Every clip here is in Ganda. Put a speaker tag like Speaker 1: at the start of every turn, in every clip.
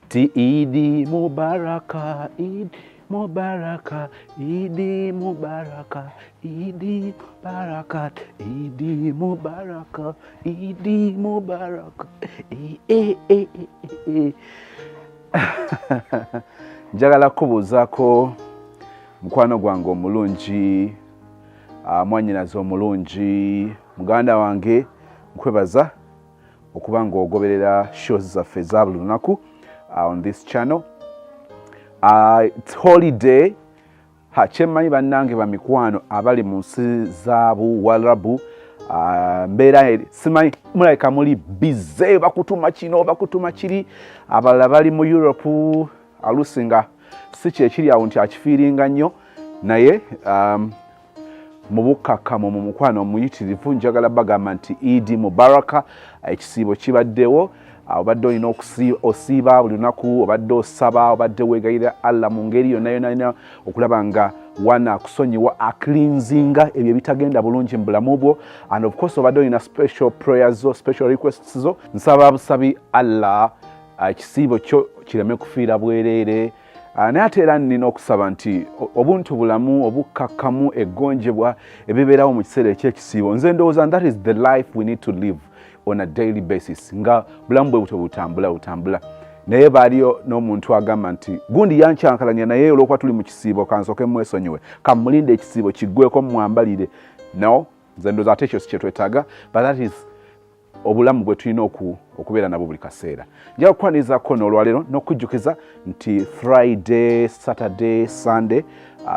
Speaker 1: Ti Idi Mubaraka, Idi Mubaraka, Idi Mubaraka, Idi Mubaraka, Idi Mubaraka, Idi Mubaraka. E, e, e, e, e. Njagala kubuuzaako mukwano gwange omulungi, mwannyinaze omulungi, muganda wange, nkwebaza okuba ng'ogoberera shows zaffe eza buli lunaku on this channel. It's holiday. Ha, kyemmanyi bannange bamikwano abali mu nsi za Buwarabu, mbeera simanyi, mulabika muli busy, bakutuma kino, bakutuma kiri. Abalala bali mu Europe, alusi nga si kyekiri awo nti akifiiringa nnyo, naye mu bukkakkamu, mu mukwano omuyitirivu, njagala bagamba nti Idi Mubaraka. Ekisiibo kibaddewo. Obadde olina osiiba buli lunaku, obadde osaba, obadde weegayirira Allah mu ngeri yonna yonna yonna okulaba nga wana akusonyiwa, acleansinga ebyo ebitagenda bulungi mu bulamu bwo, and of course obadde olina special prayers zo, special requests zo. Nsaba busabi Allah ekisiibo kyo kireme kufiira bwereere. Naye ate era nina okusaba nti obuntu bulamu, obukkakkamu, eggonjebwa ebibeerawo mu kiseera ekyekisiibo, nze ndowooza that is the life we need to live on a daily basis, nga bulamu bwe butyo butambula butambula. Naye baaliyo n'omuntu agamba nti gundi yankyankalanya, naye olwokuba tuli mu kisiibo kansooke mwesonyiwe, kamulinde ekisiibo kiggweko mwambalire. No, nze ndowooza ate ekyo si kyetwetaaga, but that is obulamu bwe tulina okubeera nabwo buli kaseera. Njala kukwanirizaako n'olwaleero n'okujjukiza nti Friday, Saturday, Sunday,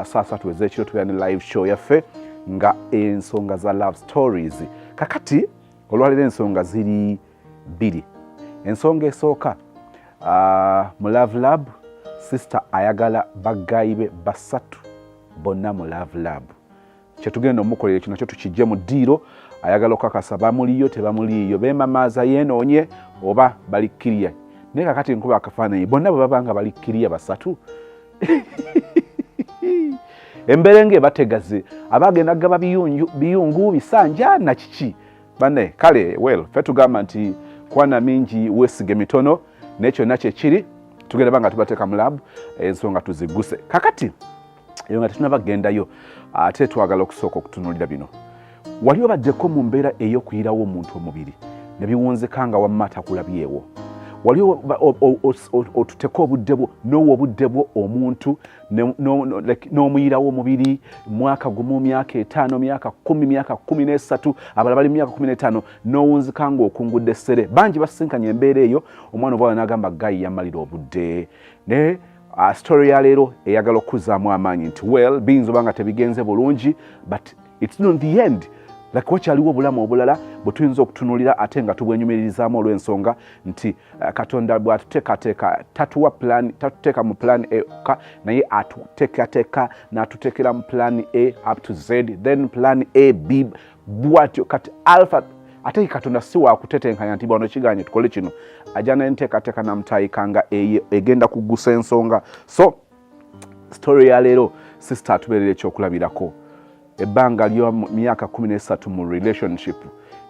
Speaker 1: saa 3 ez'ekiro tubeera ne live show yaffe nga ensonga za love stories. Kakati olwaleero ensonga ziri bbiri. Ensonga esooka, mu Love Lab, sister ayagala ba guy be basatu bonna mu Love Lab. Kyetugenda omukolera ekyo nakyo tukijje mu ddiiro. Ayagala okukakasa bamuliyo, tebamuliiyo, beemamaaza, yeenoonye oba bali kkiriya. Naye kakati nkuba akafaananyi, bonna bwe baba nga bali kkiriya basatu, embeera nga ebategaze, aba agenda gaba biyungu bisanja nakiki banne. Kale well, fe tugamba nti kwana mingi weesige mitono, naye kyonna kyekiri tugenda ba nga tubateeka mu lab, ensonga tuziguse. Kakati eyo nga tetunaba kugendayo, ate twagala okusooka okutunuulira bino. Wali obaddeko mu mbeera ey'okuyirawo omuntu omubiri ne biwunzika nga wamma takulabyewo? Wali otuteko obudde bwo n'owa obudde bwo omuntu n'omuyirawo omubiri mwaka 1, myaka 5, myaka 10, myaka 13, abalala bali mu myaka 15, n'owunzika ng'okungudde essere? Bangi basisinkanye embeera eyo, omwana obwala n'agamba guy yamalira obudde. Naye story ya leero eyagala okuzaamu amaanyi nti well, biyinza oba nga tebigenze bulungi, but it's not the end, like wakyaliwo obulamu obulala bwe tuyinza okutunuulira ate nga tubwenyumiririzaamu, olw'ensonga nti Katonda bw'atuteekateeka tatuwa plan, tatuteeka mu plan A ka, naye atuteekateeka n'atuteekera mu plan A up to Z, then plan A, B, bwatyo kati alpha. Ate Katonda si wakutetenkanya nti bwano kiganye tukole kino, ajja n'enteekateeka namutayika nga eyo egenda kugusa ensonga. So story ya leero, sister atubeerera ekyokulabirako, ebbanga lya myaka 13 mu relationship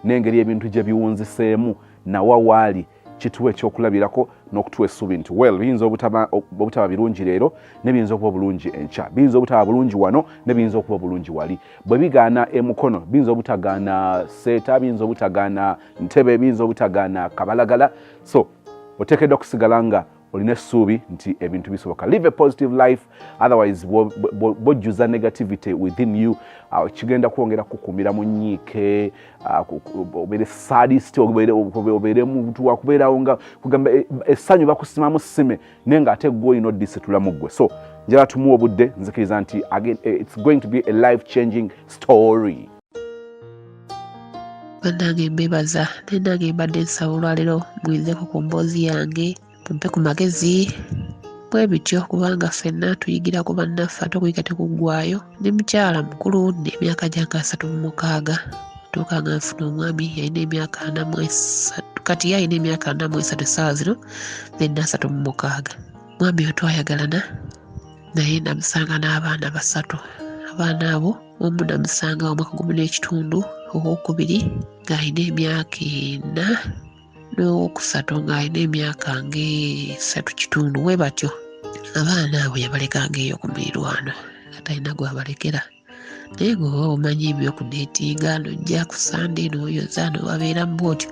Speaker 1: n'engeri ebintu gye biwunziseemu nawa waali, kituwa ekyokulabirako n'okutuwa essuubi nti well, biyinza obutaba birungi leero ne biyinza okuba obulungi enkya, biyinza obutaba bulungi wano ne biyinza okuba obulungi wali. Bwe bigaana emukono, biyinza obutagaana Seeta, biyinza obutagaana Ntebe, biyinza obutagaana Kabalagala. So oteekeddwa kusigala nga olina essuubi nti ebintu bisoboka. Live a positive life, otherwise bw'ojjuza negativity within you, kigenda kwongera kukumira mu nyiike, obeere sadist, obeere muntu wakubeerawo nga kugamba essanyu bakusimamu sime, naye ng'ate gwe olina oddisitulamu ggwe. So njala tumuwa obudde, nzikiriza nti again, it's going to be a life changing story.
Speaker 2: Bannange mbebaza, naye nange mbadde nsaba olwaleero muyinzeko ku mboozi yange, mumpe ku magezi bwe bityo, kubanga ffenna tuyigira ku bannaffe ate okuyiga tekuggwayo. Ndi mukyala mukulu, n'emyaka gyange 36. Tuuka nga nfuna omwami yalina emyaka 43, kati ye alina emyaka 43 essaawa zino, nenna 36. Mwami oyo twayagalana, naye namusanga n'abaana basatu. Abaana abo, omu namusanga omwaka 1.5, owokubiri ng'alina emyaka 4. N'owokusatu ng'alina emyaka ng'esatu kitundu bwe batyo. Abaana abo yabalekanga eyo ku mulirwano nga talina gw'abalekera. Naye gwe oba omanyi eby'okudeetinga n'ojja ku Ssande n'oyoza n'obabeeramu bw'otyo,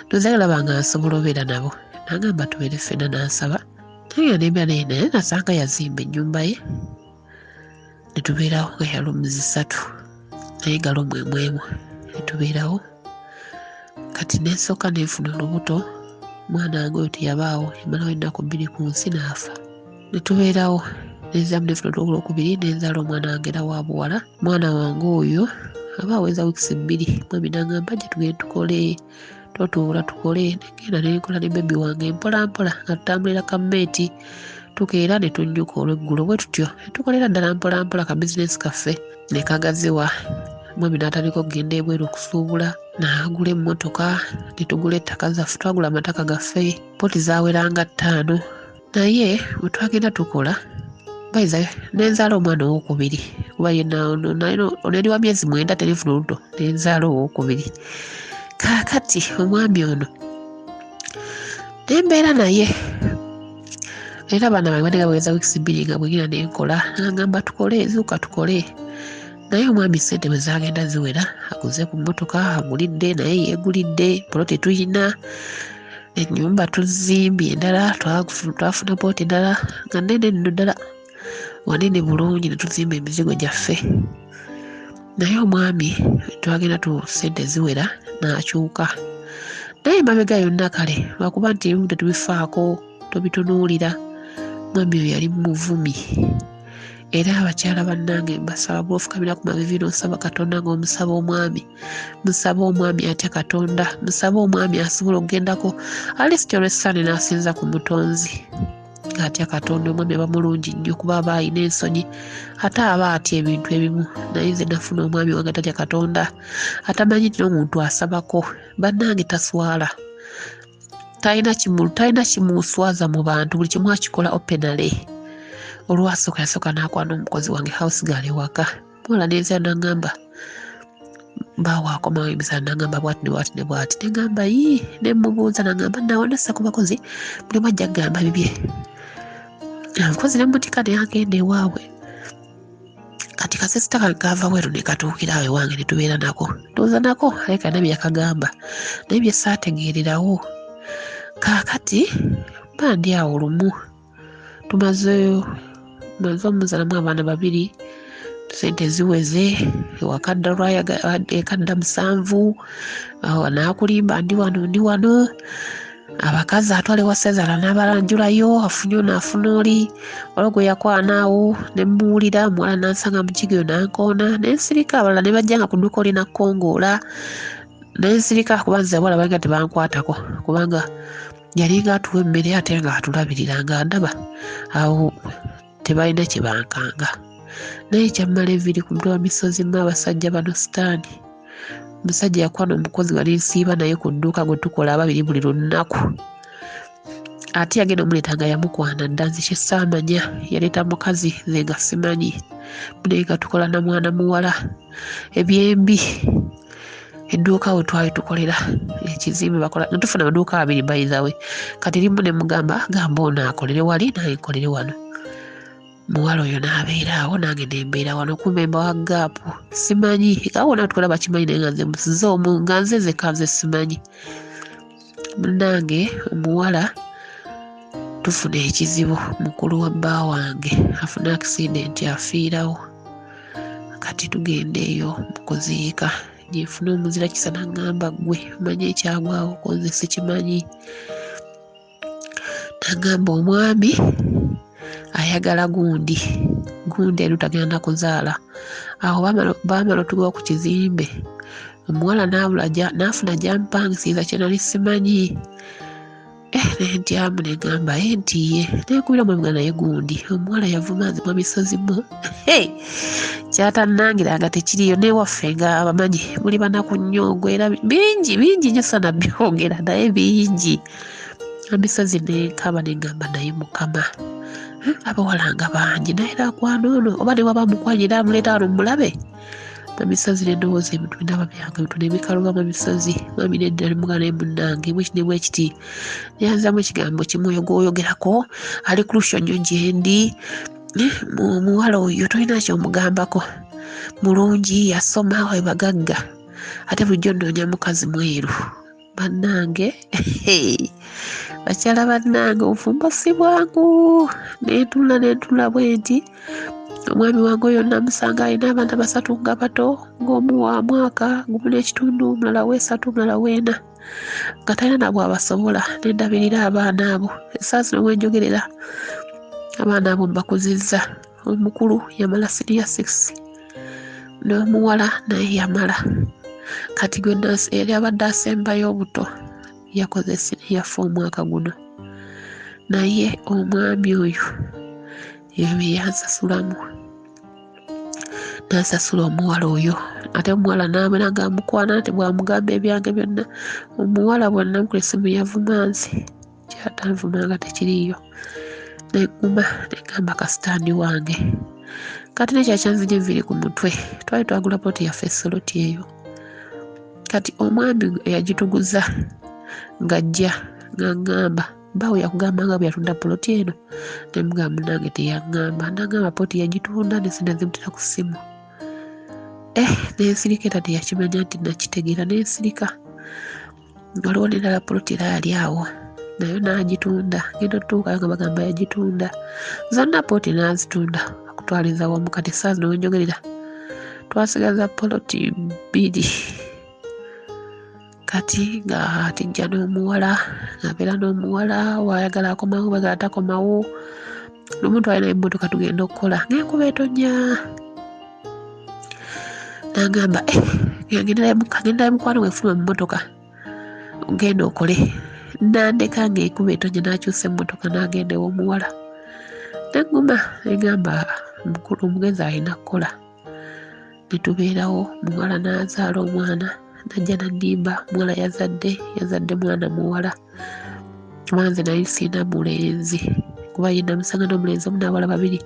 Speaker 2: ndowooza yalaba nga nsobola obeera nabo. N'angamba tubeere ffenna n'ansaba. Naye nga ne mbeera naye naye nasanga yazimba ennyumba ye ne tubeerawo nga ya rooms ssatu naye nga room emu emu ne tubeerawo. Kati ne nsooka ne nfuna olubuto, mwana wange oyo teyabaawo, yamalawo ennaku bbiri ku nsi n'afa. Ne tubeerawo ne nziramu ne nfuna olwokubiri ne nzaala omwana wange era wa buwala. Mwana wange oyo aba aweza wiikisi bbiri, mwami n'angamba jja tugende tukole, totuula tukole. Ne ngenda ne nkola ne bbebi wange mpola mpola nga tutambulira kammeeti, tukeera ne tunnyuka olw'eggulo bwe tutyo ne tukolera ddala mpola mpola ka bizinensi kaffe ne kagaziwa. Mwami n'atandika okugenda ebweru okusuubula, n'agula emmotoka, ne tugula ettaka zaffe, twagula amataka gaffe, ppooti zaaweranga ttaano. Naye bwe twagenda tukola bayiza ne nzaala omwana owookubiri kuba ye ono yali wa myezi 9 terinfuna olubuto ne nzaala owookubiri. Kaakati omwami ono ne mbeera naye era abaana bange badde baweza wiikisi bbiri nga bwe ngenda ne nkola, n'angamba tukole, zuuka tukole. Naye omwami ssente bwe zaagenda ziwera, aguze ku mmotoka, agulidde, naye yeegulidde, poloti tuyina, ennyumba tuzimbye endala, twafuna poloti endala nga nnene nno ddala, wanene bulungi ne tuzimba emizigo gyaffe. Naye omwami twagenda tu ssente ziwera n'akyuka. Naye emabega yonna kale lwakuba nti ebimu tetubifaako, tobitunuulira. Mwami oyo yali muvumi. Era abakyala bannange mbasaba bw'ofukamira ku maviivi n'osaba Katonda ng'omusaba omwami, musaba omwami atya Katonda, musaba omwami asobola okugendako at least olw'essaani n'asinza ku mutonzi ng'atya Katonda. Omwami aba mulungi nnyo kuba aba alina ensonyi ate aba atya ebintu ebimu. Naye nze nafuna omwami wange atatya Katonda, atamanyi nti n'omuntu asabako. Bannange taswala, talina kimuswaza mu bantu, buli kimu akikola openly. Olwasooka yasooka n'akwana omukozi wange house girl ewaka. Muwala n'enzira n'angamba mbaawo akomawo emisana n'angamba bw'ati ne bw'ati ne bw'ati. Ne ngamba yii, ne mmubuuza n'angamba naawe nassa ku bakozi buli omu ajja kugamba bibye. Omukozi ne mmutikka ne agenda ewaabwe. Kati kasisita kange kaava bweru ne katuukira awo ewange ne tubeera nako. Ndowooza nako alabika alina bye yakagamba naye bye saategeererawo. Kaakati mba ndi awo lumu tumaze omuzaalamu abaana babiri, ssente ziweze, ewaka dda ekadda 7, n'akulimba ndi wano ndi wano. Abakazi atwala ewa Ssezaala n'abalanjulayo, afunye ono afuna oli, waliwo gwe yakwana awo ne mmuwulira, omuwala n'ansanga mu kigeyo n'ankoona, ne nsirika, abalala ne bajja nga ku dduuka oli n'akkongoola, ne nsirika kuba nze abawala balinga tebankwatako kubanga yalinga atuwa emmere ate nga atulabirira nga ndaba awo tebalina kye bankanga. Naye kyammala enviiri ku mutwe wa misozi mma abasajja bano sitaani. Omusajja yakwana omukozi nga nensiiba naye ku dduuka gwe tukola ababiri buli lunaku. Ate yagenda omuleeta nga yamukwana dda, nze kye ssaamanya, yaleeta mukazi nze nga simanyi. Naye nga tukola na mwana muwala ebyembi. Edduuka we twali tukolera ekizimbe bakola nga tufuna amaduuka abiri by the way. Kati limu ne mugamba gamba ono akolere wali nange nkolere wano. Muwala oyo n'abeera awo nange ne mbeera wano, kumbe mbawa gaapu simanyi. Awo wonna tukola bakimanyi naye nga nze nze omu, nga nze nzekka nze simanyi. Munnange omuwala tufuna ekizibu, mukulu wa bba wange afuna accident afiirawo. Kati tugenda eyo mu kuziika, gye nfuna omuzira kisa n'aŋŋamba ggwe omanyi ekyagwawo ko nze sikimanyi. N'aŋŋamba omwami ayagala gundi, gundi eno tagenda kuzaala. Awo baamala otugoba ku kizimbe, omuwala n'afuna gy'ampangisiza kye nali simanyi. Ne ntyamu ne ŋŋamba, nti ye. Ne nkubira omwami nga naye gundi. Omuwala yavuma nze mwami Ssozi-Mo. Hey! Kyatannangira nga tekiriiyo n'ewaffe nga abamanyi muli banaku nnyo, era bingi, bingi nnyo sana byogera naye bingi. Mwami Ssozi ne nkaaba ne ŋŋamba naye Mukama. Abawala nga bangi naye era akwana ono oba ne waba amukwanye era amuleeta wano mulabe. Emisozi n'endowooza ebintu binaaba byange ebintu nebikaluba mu misozi. Mwami nedda nemugana naye munnange bwekiti ne bwekiti. Yanziramu ekigambo kimu, oyo gw'oyogerako ali crucial nnyo gyendi. Omuwala oyo tolina ky'omugambako, mulungi, yasoma, we bagagga, ate bulijjo nnoonya mukazi mweru. Bannange, bakyala bannange, obufumbo si bwangu. Nentunula nentunula bwe nti omwami wange oyo namusanga alina abaana 3 nga bato, ng'omu wa mwaka 1.5, omulala w'esatu, omulala w'ena, nga talina na bw'abasobola. Nendabirira abaana abo. Essaawa zino we njogerera abaana abo mbakuzizza. Omukulu yamala siniya 6, n'omuwala naye yamala. Kati gwe yali abadde asembayo obuto yakoze siniya 4 omwaka guno. Naye omwami oyo ebyo bye yansasulamu, n'asasula omuwala oyo. Ate omuwala n'abeera ng'amukwana, ate bw'amugamba ebyange byonna, omuwala bw'anamukula essimu yavuma nze, kyatanvumanga tekiriiyo. Neguma negamba kasitaani wange. Kati nekyakyanzija enviiri ku mutwe, twali twagula poloti yaffe esoloti eyo. Kati omwami eyagituguza ng'ajja ng'aŋŋamba, bbaawe yakugamba nga bwe yatunda poloti eno? Ne mugamba munnange teyaŋŋamba. N'aŋŋamba poloti yagitunda ne sente zimutera ku ssimu. Nensirika era teyakimanya nti nakitegeera, nensirika. Waliwo n'endala poloti era yali awo, nayo n'agitunda. Ngenda otuukayo nga bagamba yagitunda. Zonna poloti n'azitunda okutwaliza wamu. Kati essaawa zino we njogerera twasigaza poloti 2. Kati nga tijja n'omuwala, ng'abeera n'omuwala, w'ayagala akomawo, w'ayagala takomawo. Lumu twalina emmotoka tugenda okukola, ng'enkuba etonnya. N'agamba, ngendayo mukwano gwe nfuluma mu mmotoka, genda okole. Nandeka ng'enkuba etonnya, n'akyusa emmotoka n'agenda ew'omuwala. Nenguma negamba mukulu omugezi alina kukola. Ne tubeerawo, omuwala n'azaala omwana, n'ajja n'annimba, omuwala yazadde mwana muwala. Kuba nze nali sirina mulenzi, kuba ye namusanga n'omulenzi omu n'abawala 2,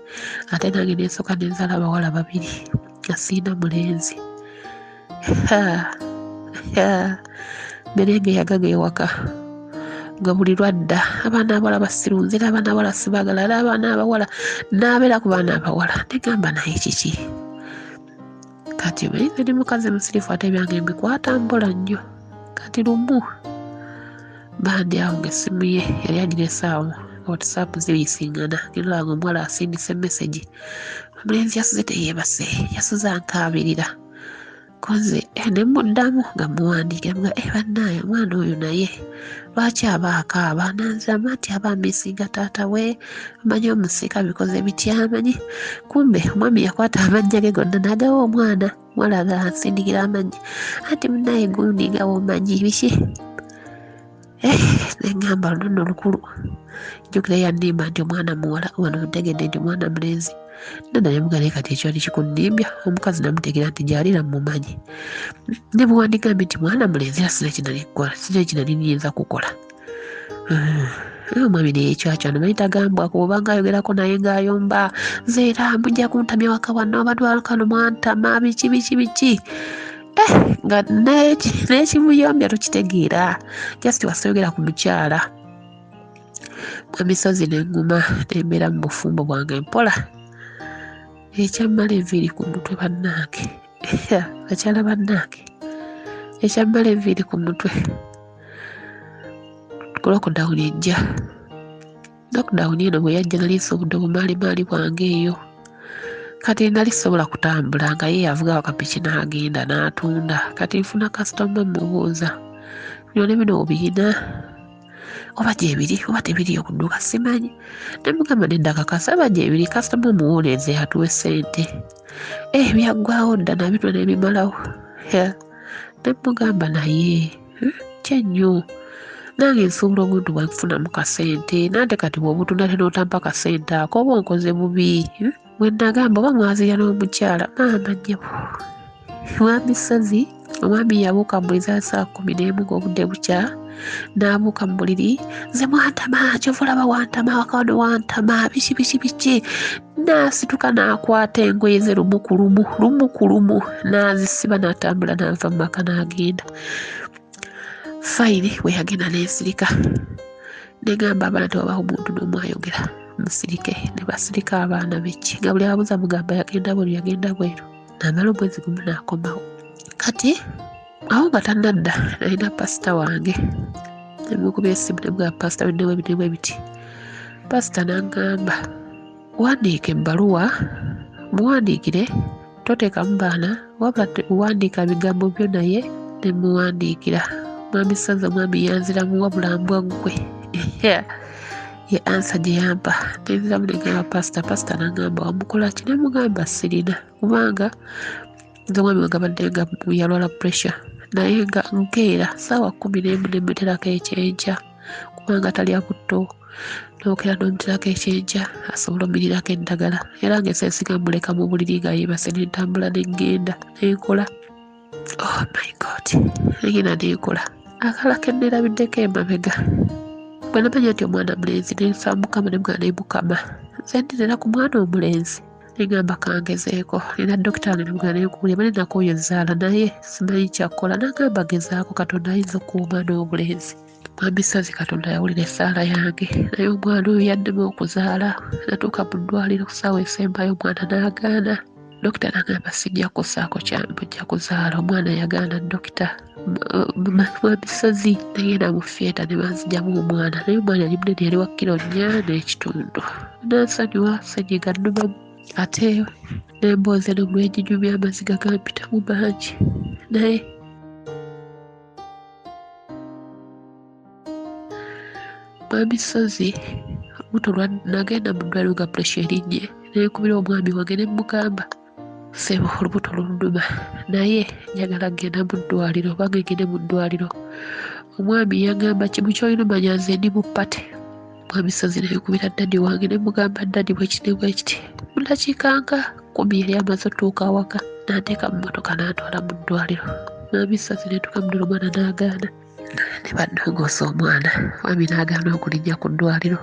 Speaker 2: ate nange ne nsooka ne nzaala abawala 2, nga sirina mulenzi. Mmerenge yagaga ewaka nga buli lwadda abaana abawala basiru, nze era abaana abawala sibaagala, era abaana abawala n'abeera ku baana abawala. Negamba naye kiki? Kati omanyi nze ndi mukazi musirifu ate ebyange mbikwata mpola nnyo. Kati lumu bandi awo ng'essimu ye yali agirese awo, WhatsApp ziyisingana, ngenda olaba ng'omuwala asindise message, omulenzi yasuze teyeebase, yasuze ankaabirira. Ko nze ne mmuddamu nga mmuwandiikira, mugamba, bannaaye omwana oyo naye lwaki aba akaaba? Nanziramu nti aba amisinga taata we, omanyi omusika bikoze bitya, amanyi. Kumbe omwami yakwata amannya ge gonna n'agawa omwana, omuwala nga ansindikira amannya, anti munnaye gundi nga bw'omanyi biki. Ne ŋŋamba luno nno lukulu. Jjukira yannimba nti omwana muwala, wano ntegedde nti omwana mulenzi. Nanda ne mugamba naye kati ekyo kikunnimbya, omukazi namutegeera nti gy'ali era mmumanyi. Ne bwe wandigambye nti mwana mulenzi era sirina kye nali kukola, sirina kye nali nnyinza kukola. Omwami ne yeekywakywana, omanyi tagambwako, bw'obanga ayogerako naye ng'ayomba, nze era mujja kuntamya waka wano, abantu bakano mwantama, biki biki biki. Nga n'ekimuyombya tokitegeera, just wasayogera ku mukyala. Mwami Ssozi ne ŋŋuma ne mbeera mu bufumbo bwange mpola. Ekyammala enviiri ku mutwe bannange, bakyala bannange, ekyammala enviiri ku mutwe. Lockdown ejja. Lockdown eno bwe yajja nali nsobodde obumaalimaali bwange eyo. Kati nali sisobola kutambula nga ye yavuga akapiki n'agenda n'atunda. Kati nfuna kasitoma mmubuuza, bino ne bino obiyina? Oba gyebiri oba tebiriyo ku dduuka simanyi. Ne mugamba nedda kakasa oba gyebiri, kasitoma omuwooleze atuwe ssente. Byaggwawo dda nabitula ne bimalawo. Ne mugamba naye, kye nnyo. Nange nsobola obuntu bwanfunamu kasente, nante kati bw'obutunda ate n'otampa kasente ako oba onkoze bubi. Bwe nagamba oba mwazirya n'omukyala, maama nnyabo. Mwami Ssozi, omwami yabuuka mbuliza ssaawa 11 ng'obudde bukya, N'abuuka mu buliri, nze mwantama, kyova olaba wantama, awaka wano wantama, biki biki biki. N'asituka n'akwata engoye ze lumu ku lumu, lumu ku lumu, n'azisiba n'atambula n'ava mu maka n'agenda. Fayini bwe yagenda n'ensirika. Ne ŋŋamba abaana tewabaho muntu n'omu ayogera, musirike. Ne basirika abaana biki, nga buli ababuuza mugamba yagenda bweru, yagenda bweru. N'amala omwezi gumu n'akomawo. Kati awo nga tannadda, nalina pasita wange. Ne mukubira essimu ne mugamba pasita bino bwe bino bwe biti. Pasita n'aŋŋamba, wandiika ebbaluwa, muwandiikire, toteekamu baana, wabula wandiika bigambo byo naye ne muwandiikira. Mwami Ssaza omwami yanziramu wabula mbwa ggwe. Ye ansa gye yampa. Ne nziramu ne ŋŋamba pasita, pasita n'aŋŋamba wamukola ki? Ne mugamba sirina, kubanga nze omwami wange abadde nga yalwala pressure, naye nga nkeera ssaawa 11 ne mmuterako ekyenkya, kubanga talya butto. N'okeera n'omuterako ekyenkya asobole omumirirako eddagala, era ng'ensi muleka mu buliri nga yeebase, ne ntambula ne ŋŋenda ne nkola. Oh my God, negenda ne nkola. Akalala ke neerabiddeko emabega, bwe namanya nti omwana mulenzi, ne nsaba Mukama ne mugamba naye Mukama, nze ndinera ku mwana omulenzi. Ne ŋŋamba kangezeeko. Nina dokita wange ne mugamba naye nkuwulira, bane nakooye ezzaala naye simanyi kyakukola. N'agamba gezaako, Katonda ayinza okuwa omwana ow'obulenzi. Mwami Ssazi Katonda yawulira essaala yange, naye omwana oyo yaddemu okuzaala. Natuuka mu ddwaliro ku ssaawa esembayo omwana n'agaana. Dokita n'agamba sijja kussaako kyambo, ojja kuzaala. Omwana yagaana dokita. Mwami Ssazi nagenda mu theatre ne banzigyamu omwana, naye omwana yali munene, yali wa kiro 4.5. N'ansonyiwa, ssennyiga nnumamu, ate n'emboozi eno lw'eginyumya amaziga gampitamu mangi. Naye Mwami Ssazi olubuto lwa nagenda mu ddwaliro nga pressure erinnye, ne nkubira omwami wange ne mmugamba, ssebo olubuto lunnuma naye njagala ggenda mu ddwaliro, obange ngende mu ddwaliro. Omwami yagamba kimu ky'olina omanya nze ndi mu ppate. Mwami Ssazi ne nkubira ddadi wange ne mmugamba ddadi bwe kiti ne bwe kiti. Mu ddakiika nga 10 yali amaze otuuka awaka, n'anteeka mu mmotoka n'antwala mu ddwaliro. Mwami Ssazi ne ntuuka mu ddwaliro omwana n'agaana. Ne bannongoosa omwana, mwami n'agaana okulinnya ku ddwaliro.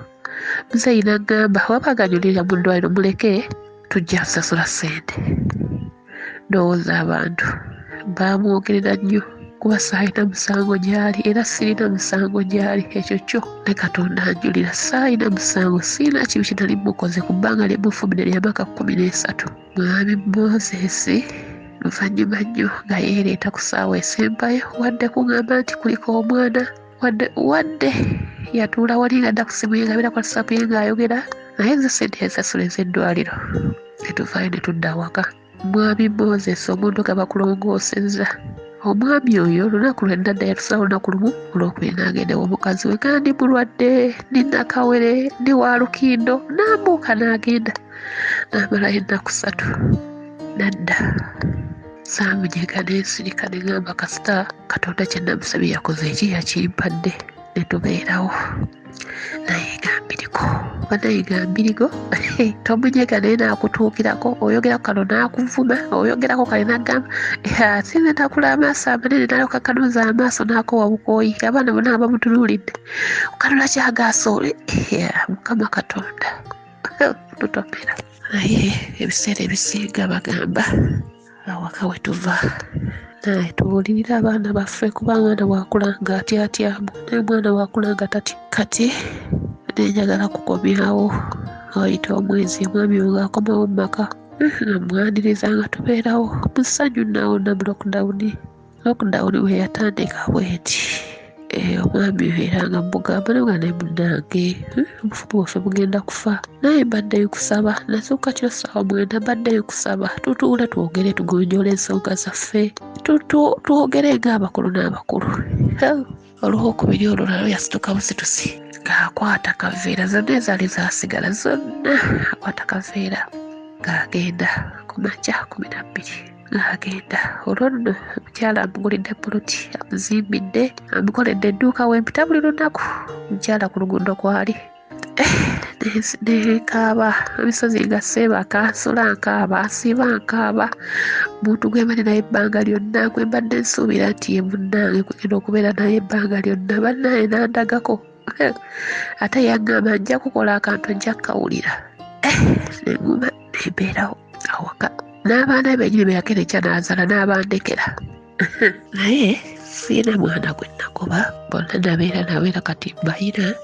Speaker 2: Muzeeyi n'aŋŋamba waba aganyulira mu ddwaliro muleke, tujja kusasula ssente. Ndowooza abantu baamwogerera nnyo kuba saalina musango gy'ali, era sirina musango gy'ali, ekyo kyo ne Katonda anjulira. Saalina musango, sirina kibi kye nali mukoze ku bbanga lye mufumbidde lya myaka 13. Mwami Moses luvannyuma nnyo nga yeereeta ku ssaawa esembayo, wadde kuŋŋamba nti kuliko omwana, wadde yatuula wali ng'adda ku ssimu ye ng'abeera ku WhatsApp ye ng'ayogera, naye nze ssente yazisasula ez'eddwaliro. Ne tuvaayo ne tudda awaka. Mwami Moses omuntu nga bakulongoosezza. Omwami oyo olunaku lwe nnadda yatusaba olunaku lumu olwokubiri n'agenda ew'omukazi we nga ndi mulwadde, ndi Nakawere, ndi wa Lukindo, n'ambuuka n'agenda. N'amalayo ennaku 3 n'adda. Saamunyega ne nsirika ne ŋŋamba kasita Katonda kye nnamusabye yakoze eki yakimpadde, ne tubeerawo. Naye nga mbiriko, banaye nga mbirigo, tomunyega naye n'akutuukirako, oyogerako kano n'akuvuma, oyogerako kale n'agamba, sinze nakula amaaso amanene n'alyoka akanuza amaaso n'akoowa bukooyi, abaana bonna nga bamutunuulidde. Okanula kyagaaso, Mukama Katonda, tutomera. Naye ebiseera ebisinga bagamba awaka we tuva, naye tubuulirire abaana baffe kubanga omwana bw'akula ng'atyatyamu, naye omwana bw'akula nga tatya. Kati ne njagala kukomyawo, wayita omwezi omwami oyo ng'akomawo mu maka, nga mmwaniriza nga tubeerawo mu ssanyu naawo na mu lockdown. Lockdown bwe yatandika bw'eti, omwami oyo era nga mmugamba naye nga naye munnange, obufumbo bwaffe bugenda kufa, naye mbadde nkusaba, nasuuka kiro ssaawa 9 mbadde nkusaba tutuule twogere tugonjoole ensonga zaffe, twogere ng'abakulu n'abakulu. Olwokubiri olwo nalwo yasituka busitusi ng'akwata kaveera zonna ezaali zaasigala zonna, akwata kaveera ng'agenda ku makya 12 ng'agenda. Olwo nno omukyala amugulidde poloti, amuzimbidde, amukoledde edduuka wempita buli lunaku, omukyala ku luguudo kwali. Nekaaba emisozi nga seebaka, nsula nkaaba, nsiiba nkaaba. Muntu gwe mbadde naye ebbanga lyonna, gwe mbadde nsuubira nti ye munnange gwe okubeera naye ebbanga lyonna, bannange n'andagako. Ate yaŋŋamba nja kukola akantu nja kkawulira. Nenguma nembeerawo awaka. N'abaana be bennyini be yakeera enkya n'azaala n'abandekera. Naye sirina mwana gwe nagoba, bonna nabeera nabo era kati mbayina.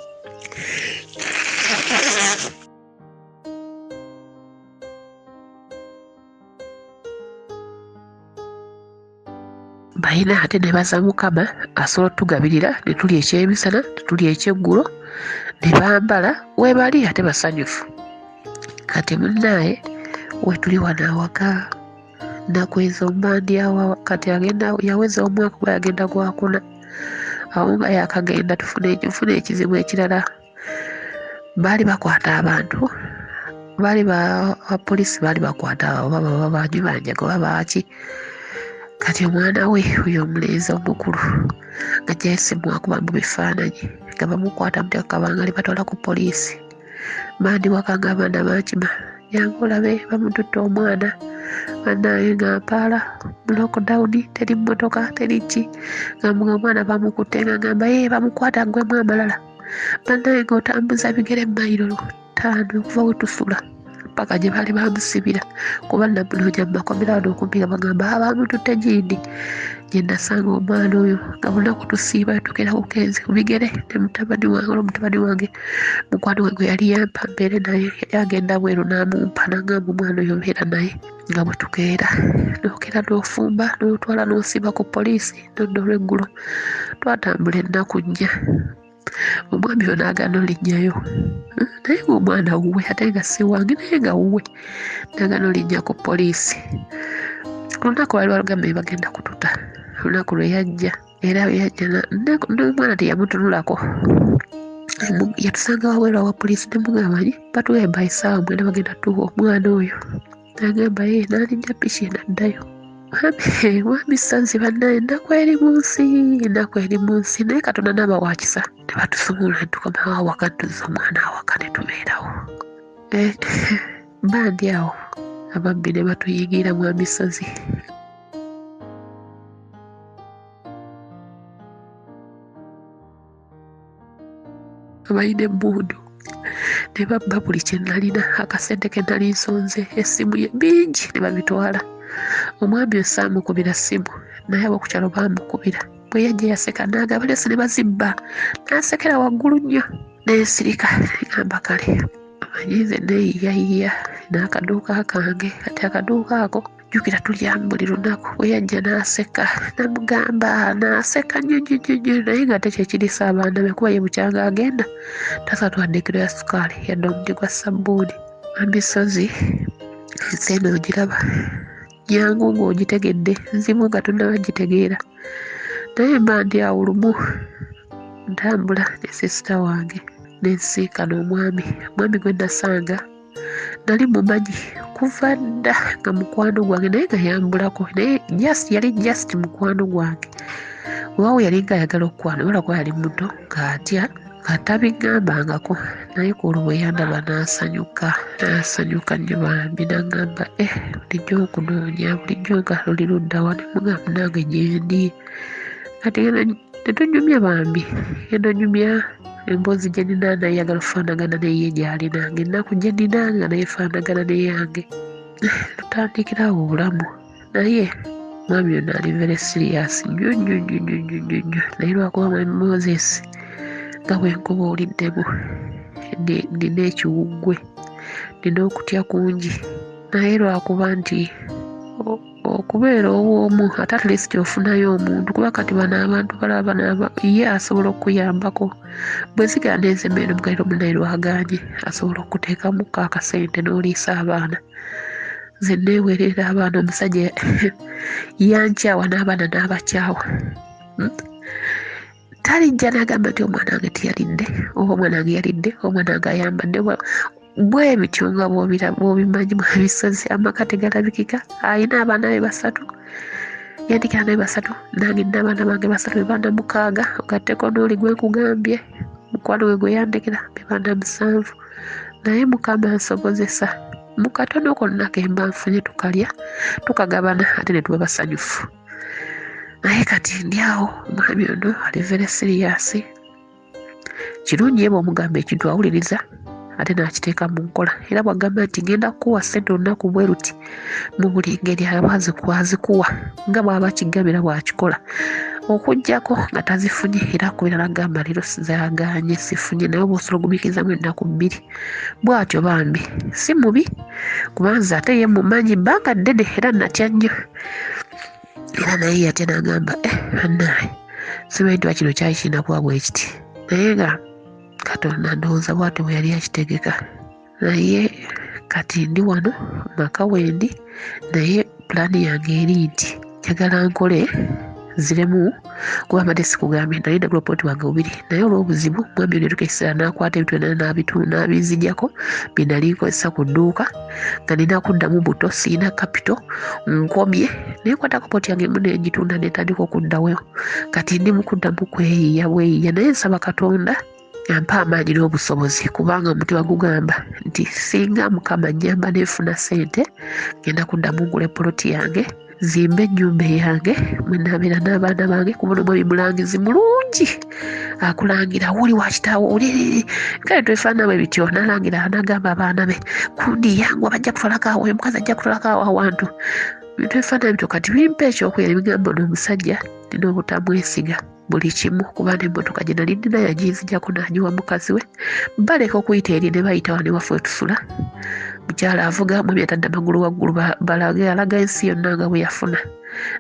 Speaker 2: Balina ate nebaza Mukama asobola otugabirira ne tulya ekyemisana, ne tulya ekyeggulo, ne bambala weebali ate basanyufu. Kati munnaaye wetuli wano awaka nnaku ezo mba ndi awo kati agenda yaweza omwaka gwe agenda gwakuna awo nga yakagenda tufune ekizibu ekirala. Baali bakwata abantu, baali bapoliisi baali bakwata oba baba banywi ba njaga oba baaki. Kati omwana we oyo omulenzi omukulu ng'aggyayo essimu akuba mu bifaananyi nga bamukwata bamuteeka ku kabangali batwala ku poliisi. Mba ndi waka ng'abaana bankima, jangu olabe bamututte omwana. Bannange nga mpaala mu lockdown teri mmotoka teri ki, nga mbu omwana bamukutte nga ngamba yee bamukwata aggwemu amalala. Bannange ng'otambuza bigere mayiro 5 okuva we tusula paka gye baali bamusibira, kuba namunoonya mu makomera wano okumpi nga bagamba bamututte gindi. Gye nasanga omwana oyo nga bunaku tusiiba tukeera bukeezi ku bigere ne mutabani wange, olwo mutabani wange mukwano gwe gwe yali yampa mbeere naye, yali agenda bweru n'amumpa n'angamba omwana oyo beera naye. Nga bwe tukeera n'okeera n'ofumba n'otwala n'osiba ku poliisi n'odda olw'eggulo. Twatambula ennaku 4. Omwami ono n'agaana olinnyayo, naye ng'omwana wuwe ate nga si wange naye nga wuwe, n'agaana olinnya ku poliisi. Ku lunaku lwali balugambye bagenda kututa, olunaku lwe yajja era bwe yajja n'omwana teyamutunulako. Yatusanga wabweru wa poliisi ne mugamba nti batuwemba essaawa 9 bagenda tuwa omwana oyo. N'agamba ye n'alinnya piki n'addayo. Mwami Ssanzi bannange ennaku eri mu nsi, ennaku eri mu nsi, naye Katonda n'aba wa kisa. Ne batusumulula ne tukomawo awaka, tuzza omwana awaka ne tubeerawo. Mba ndi awo ababbi ne batuyingira Mwami Ssozi. Abalina emmundu ne babba buli kye nalina, akasente ke nali nsonze, essimu ye, bingi ne babitwala. Omwami oyo saamukubira ssimu, naye ab'oku kyalo baamukubira. Bwe yajja yaseka n'agamba leero ne bazibba, n'asekera waggulu nnyo. Ne nsirika ne ŋŋamba kale omanyi nze neeyiiyayiiya n'akaduuka kange, kati akaduuka ako jjukira tulyamu buli lunaku. Bwe yajja n'aseka namugamba n'aseka nnyo nnyo nnyo nnyo, naye nga ate kyekiriisa abaana be kuba ye bukyanga agenda tasatwadde kiro ya sukaali yadde omuti gwa ssabbuuni. Mwami Ssozi ensi eno ogiraba nyangu ng'ogitegedde, nzibu nga tonnaba gitegeera. Naye mba ndi awo lumu ntambula ne sisita wange ne nsinkana omwami, omwami gwe nasanga nali mumanyi kuva dda nga mukwano gwange, naye nga yambulako, naye yali just mukwano gwange. Waawo yali ng'ayagala okukwana, wabula kuba yali muto ng'atya nga tabiŋŋambangako, naye ku olwo bwe yandaba n'asanyuka, n'asanyuka nnyo bambi, n'aŋŋamba bulijjo nkunoonya, bulijjo nga luli ludda wa, ne mugamba nange gye ndi. Kati ne tunyumya bambi, ngenda nnyumya emboozi gye nnina naye eyagala okufaanagana n'eyiye gy'alina, ng'ennaku gye nnina nga naye efaanagana n'eyange. Tutandikira awo obulamu, naye mwami ono ali very serious nnyo nnyo nnyo nnyo nnyo nnyo nnyo, naye lwakuba mwami Moses nga bwe nkubuuliddemu nnina ekiwuggwe, nnina okutya kungi, naye lwakuba nti okubeera obw'omu ate at least ofunayo omuntu, kuba kati bano abantu balaba bano ye asobola okukuyambako. Bwe zigaana enzema eno mugaliro munnaye lwagaanye, asobola okuteekamuko akasente n'oliisa abaana. Nze neeweerera abaana, omusajja yankyawa n'abaana n'abakyawa. Talijja n'agamba nti omwana wange teyalidde, oba omwana wange yalidde, oba omwana wange ayambadde, oba bwe bityo nga bw'obimanyi Mwami Ssozi, amaka tegalabikika. Alina abaana be 3, yandikira naye 3, nange nina abaana bange 3, be baana 6, ogatteko n'oli gwe nkugambye, mukwano gwe gwe yandekera, be baana 7. Naye Mukama ansobozesa mu katono konna ke mba nfunye tukalya, tukagabana ate ne tuba basanyufu. Naye kati ndi awo, omwami ono ali very serious. Kirungi ye bw'omugamba ekintu awuliriza ate n'akiteeka mu nkola. Era bw'agamba nti ngenda kukuwa ssente olunaku bwe luti, mu buli ngeri aba azikuwa nga bw'aba akigabira bw'akikola. Okuggyako nga tazifunye, era akubira n'agamba leero zaagaanye sifunye, naye oba osobola ogumiikirizamu ennaku bbiri. Bw'atyo bambi si mubi, kubanza ate ye mumanyi bbanga ddene era natya nnyo. Era naye yatya n'agamba bannaaye simanyi nti kino kyali kirina kuba bwe kiti. Naye nga Katonda ndowooza bw'atyo bwe yali akitegeka. Naye kati ndi wano maka wendi, naye pulaani yange eri nti njagala nkole nziremu, kuba mbadde sikugambye nali nagula obupoloti bwange bubiri, naye olw'obuzibu mwami ono yatuuka ekiseera n'akwata ebintu byonna n'abinzigyako bye nali nkozesa ku dduuka, nga nina kuddamu buto, sirina kapito, nkomye. Naye nkwatako poloti yange emu ne ngitunda ne ntandika okuddawo. Kati ndi mu kuddamu kweyiiya bweyiiya, naye nsaba Katonda ampa amaanyi n'obusobozi, kubanga omutima gugamba nti singa Mukama annyamba ne nfuna ssente, ngenda kuddamu ngule poloti yange, nzimbe ennyumba eyange mwe naabeera n'abaana bange. Kuba ono mwami mulangizi mulungi, akulangira wuli wa kitaawo oli, kale twefaanana bwe bityo. N'alangira n'agamba abaana be kundi yangu bajja kutwalako awo, omukazi ajja kutwalako awo awantu. Bintu ebifaanana bityo kati bimpa ekyokulya ne bigamba ono omusajja nina obutamwesiga buli kimu, kuba n'emmotoka gye nali nnina yaginzigyako n'agiwa mukazi we. Baleka okuyita eri ne bayita wano ewaffe we tusula. Mukyala avuga, mwami atadde amagulu waggulu, balage alaga ensi yonna nga bwe yafuna.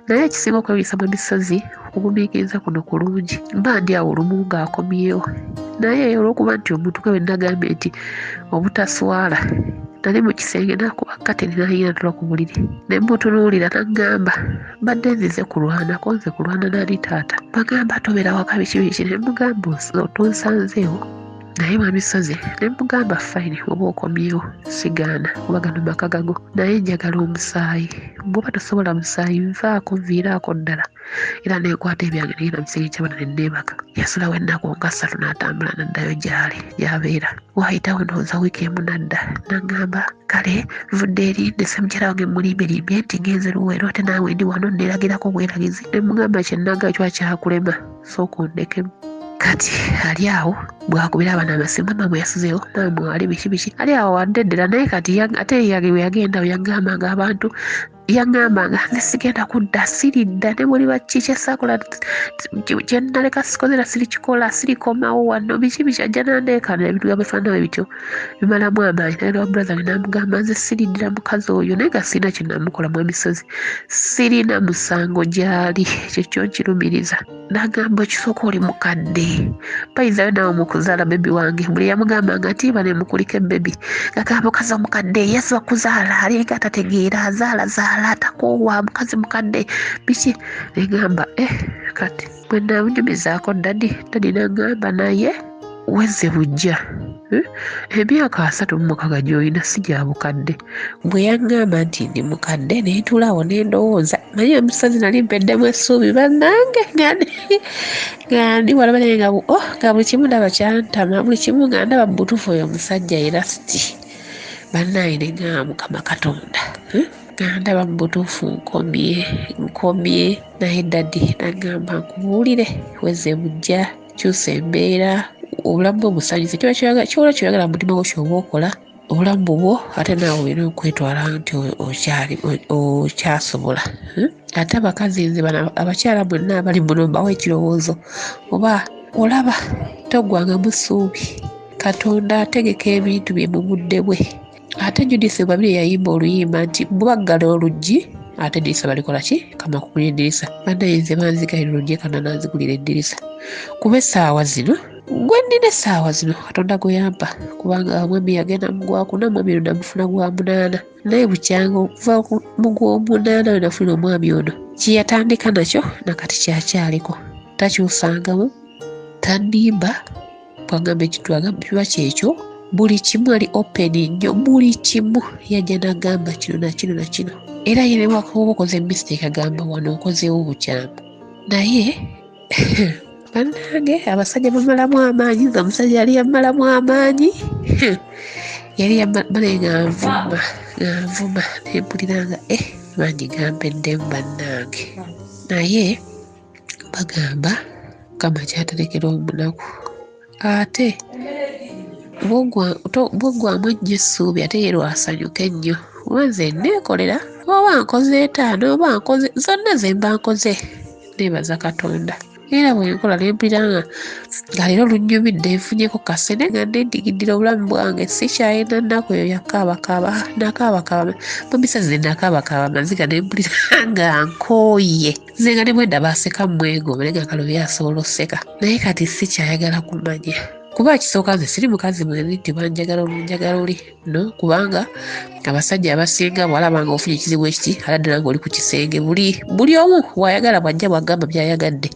Speaker 2: Naye ekisinga okwewuunyisa mu misozi, okugumiikiriza kuno kulungi. Mba ndi awo olumu ng'akomyewo, naye olw'okuba nti omuntu nga bwe nagambye nti obutaswala, nali mu kisenge n'akuba kateni n'ayingira n'atuula ku buliri. Ne mmutunuulira n'aŋŋamba mbadde nzize kulwanako, nze kulwana n'ani taata? Bagamba tobeera waka biki biki. Ne mmugamba tonsanzeewo. Naye mwami Ssozi ne mmugamba fine, oba okomyewo sigaana kuba gano maka gago, naye njagala omusaayi. Bw'oba tosobola musaayi nvaako, nviiraako ddala. Era ne nkwata ebyange ne ngenda mu kisenge ky'abaana ne neebaka. Yasulawo ennaku nga ssatu n'atambula n'addayo gy'ali gy'abeera. Waayitawo ndowooza wiiki emu n'adda n'aŋŋamba kale nvudde eri ndese mukyala wange mmulimbelimbye nti ngenze Luweero, ate naawe ndi wano neeragirako bweragizi. Ne mmugamba kye nagamba kiba kyakulema, sooka ondekemu. Kati ali awo bw'akubira abaana amasimu, maama bwe yasuzeewo, maama mwali biki biki, ali awo wadde ddala. Naye kati ate bwe yagenda yaŋŋambanga abantu, yaŋŋambanga nze sigenda kudda, siridda ne bwe ki kye saakola kye naleka sikoze era sirikikola, sirikomawo wano biki biki, ajja n'andeekaanira ebintu nga bifaanana bwe bityo bimalamu amaanyi. Naye wa brother n'amugamba nze siriddira mukazi oyo, naye nga sirina kye namukola mwami Ssozi, sirina musango gy'ali, ekyo kyo nkirumiriza. N'agamba ekisooka oli mukadde, bayizayo naawe mu kuzaala bebi wange. Buli yamugambanga nti bane mukulike bebi, ng'agamba mukazi omukadde yasiba kuzaala, alinga atategeera, azaala zaala atakoowa, mukazi mukadde biki. Ne ŋŋamba kati bwe naamunyumizaako dadi, dadi n'aŋŋamba naye wezze bujja, emyaka 36 gy'olina si gya bukadde. Bwe yaŋŋamba nti ndi mukadde ne ntuula awo ne ndowooza, naye omusazi nali mpeddemu essuubi bannange, nga ndi wala bannange nga buli kimu ndaba kyantama, buli kimu nga ndaba mu butuufu oyo omusajja era siti. Bannange ne ŋŋamba Mukama Katonda, nga ndaba mu butuufu nkomye. Naye dadi n'aŋŋamba nkubuulire, wezze bujja, kyusa embeera, obulamu bwo busanyuse, kyola ky'oyagala mu mutima gwo ky'oba okola, obulamu bubwo, ate naawe olina okwetwala nti okyasobola. Ate abakazi nze bano abakyala mwenna abali muno mbawa ekirowoozo, oba olaba toggwangamu ssuubi, Katonda ategeka ebintu bye mu budde bwe. Ate Judith Babirye yayimba oluyimba nti bwe baggala oluggi ate eddirisa balikola ki? Kama kugula eddirisa. Bannaye nze banzigalira oluggi Katonda n'anzigulira eddirisa. Kuba essaawa zino gwe nnina essaawa zino Katonda gwe yampa, kubanga mwami yagenda mu gwakuna, mwami ono namufuna gwa munaana. Naye bukyanga okuva mu gw'omunaana we nafuna omwami ono, kye yatandika nakyo nakati kyakyaliko, takyusangamu, tannimba, bw'agamba ekintu agamba kiba kyekyo, buli kimu ali open nnyo, buli kimu yajja n'agamba kino na kino na kino. Era ye ne bw'oba okoze mistake agamba wano okozeewo bukyamu. Naye bannange abasajja bamalamu amaanyi, nze omusajja yali yammalamu amaanyi. Yali yamale nga nvuma nga nvuma ne mpulira nga mangi gampeddemu bannange. Naye bagamba Mukama kyaterekera omunaku. Ate bw'oggwamu ennyo essuubi ate ye lw'asanyuka ennyo. Kuba nze nneekolera oba nkoze etaano oba nkoze zonna ze mba nkoze neebaza Katonda. Era bwe nkola ne mpulira nga nga leero lunnyumidde nfunyeko kasente nga nneedigiddira obulamu bwange sikyalina nnaku eyo yakaabakaaba nakaabakaaba mumisa nze nakaabakaaba amaziga ne mpulira nga nkooye. Nze nga ne bwe ndaba aseka mmwegomba naye nga Kalubi asobola osseka. Naye kati sikyayagala kumanya. Kuba ekisooka nze siri mukazi mwenzi nti banjagala olunjagala oli no kubanga abasajja abasinga bw'alaba nga ofunye ekizibu ekiti ala ddala ng'oli ku kisenge buli buli omu bw'ayagala bw'ajja bw'agamba by'ayagadde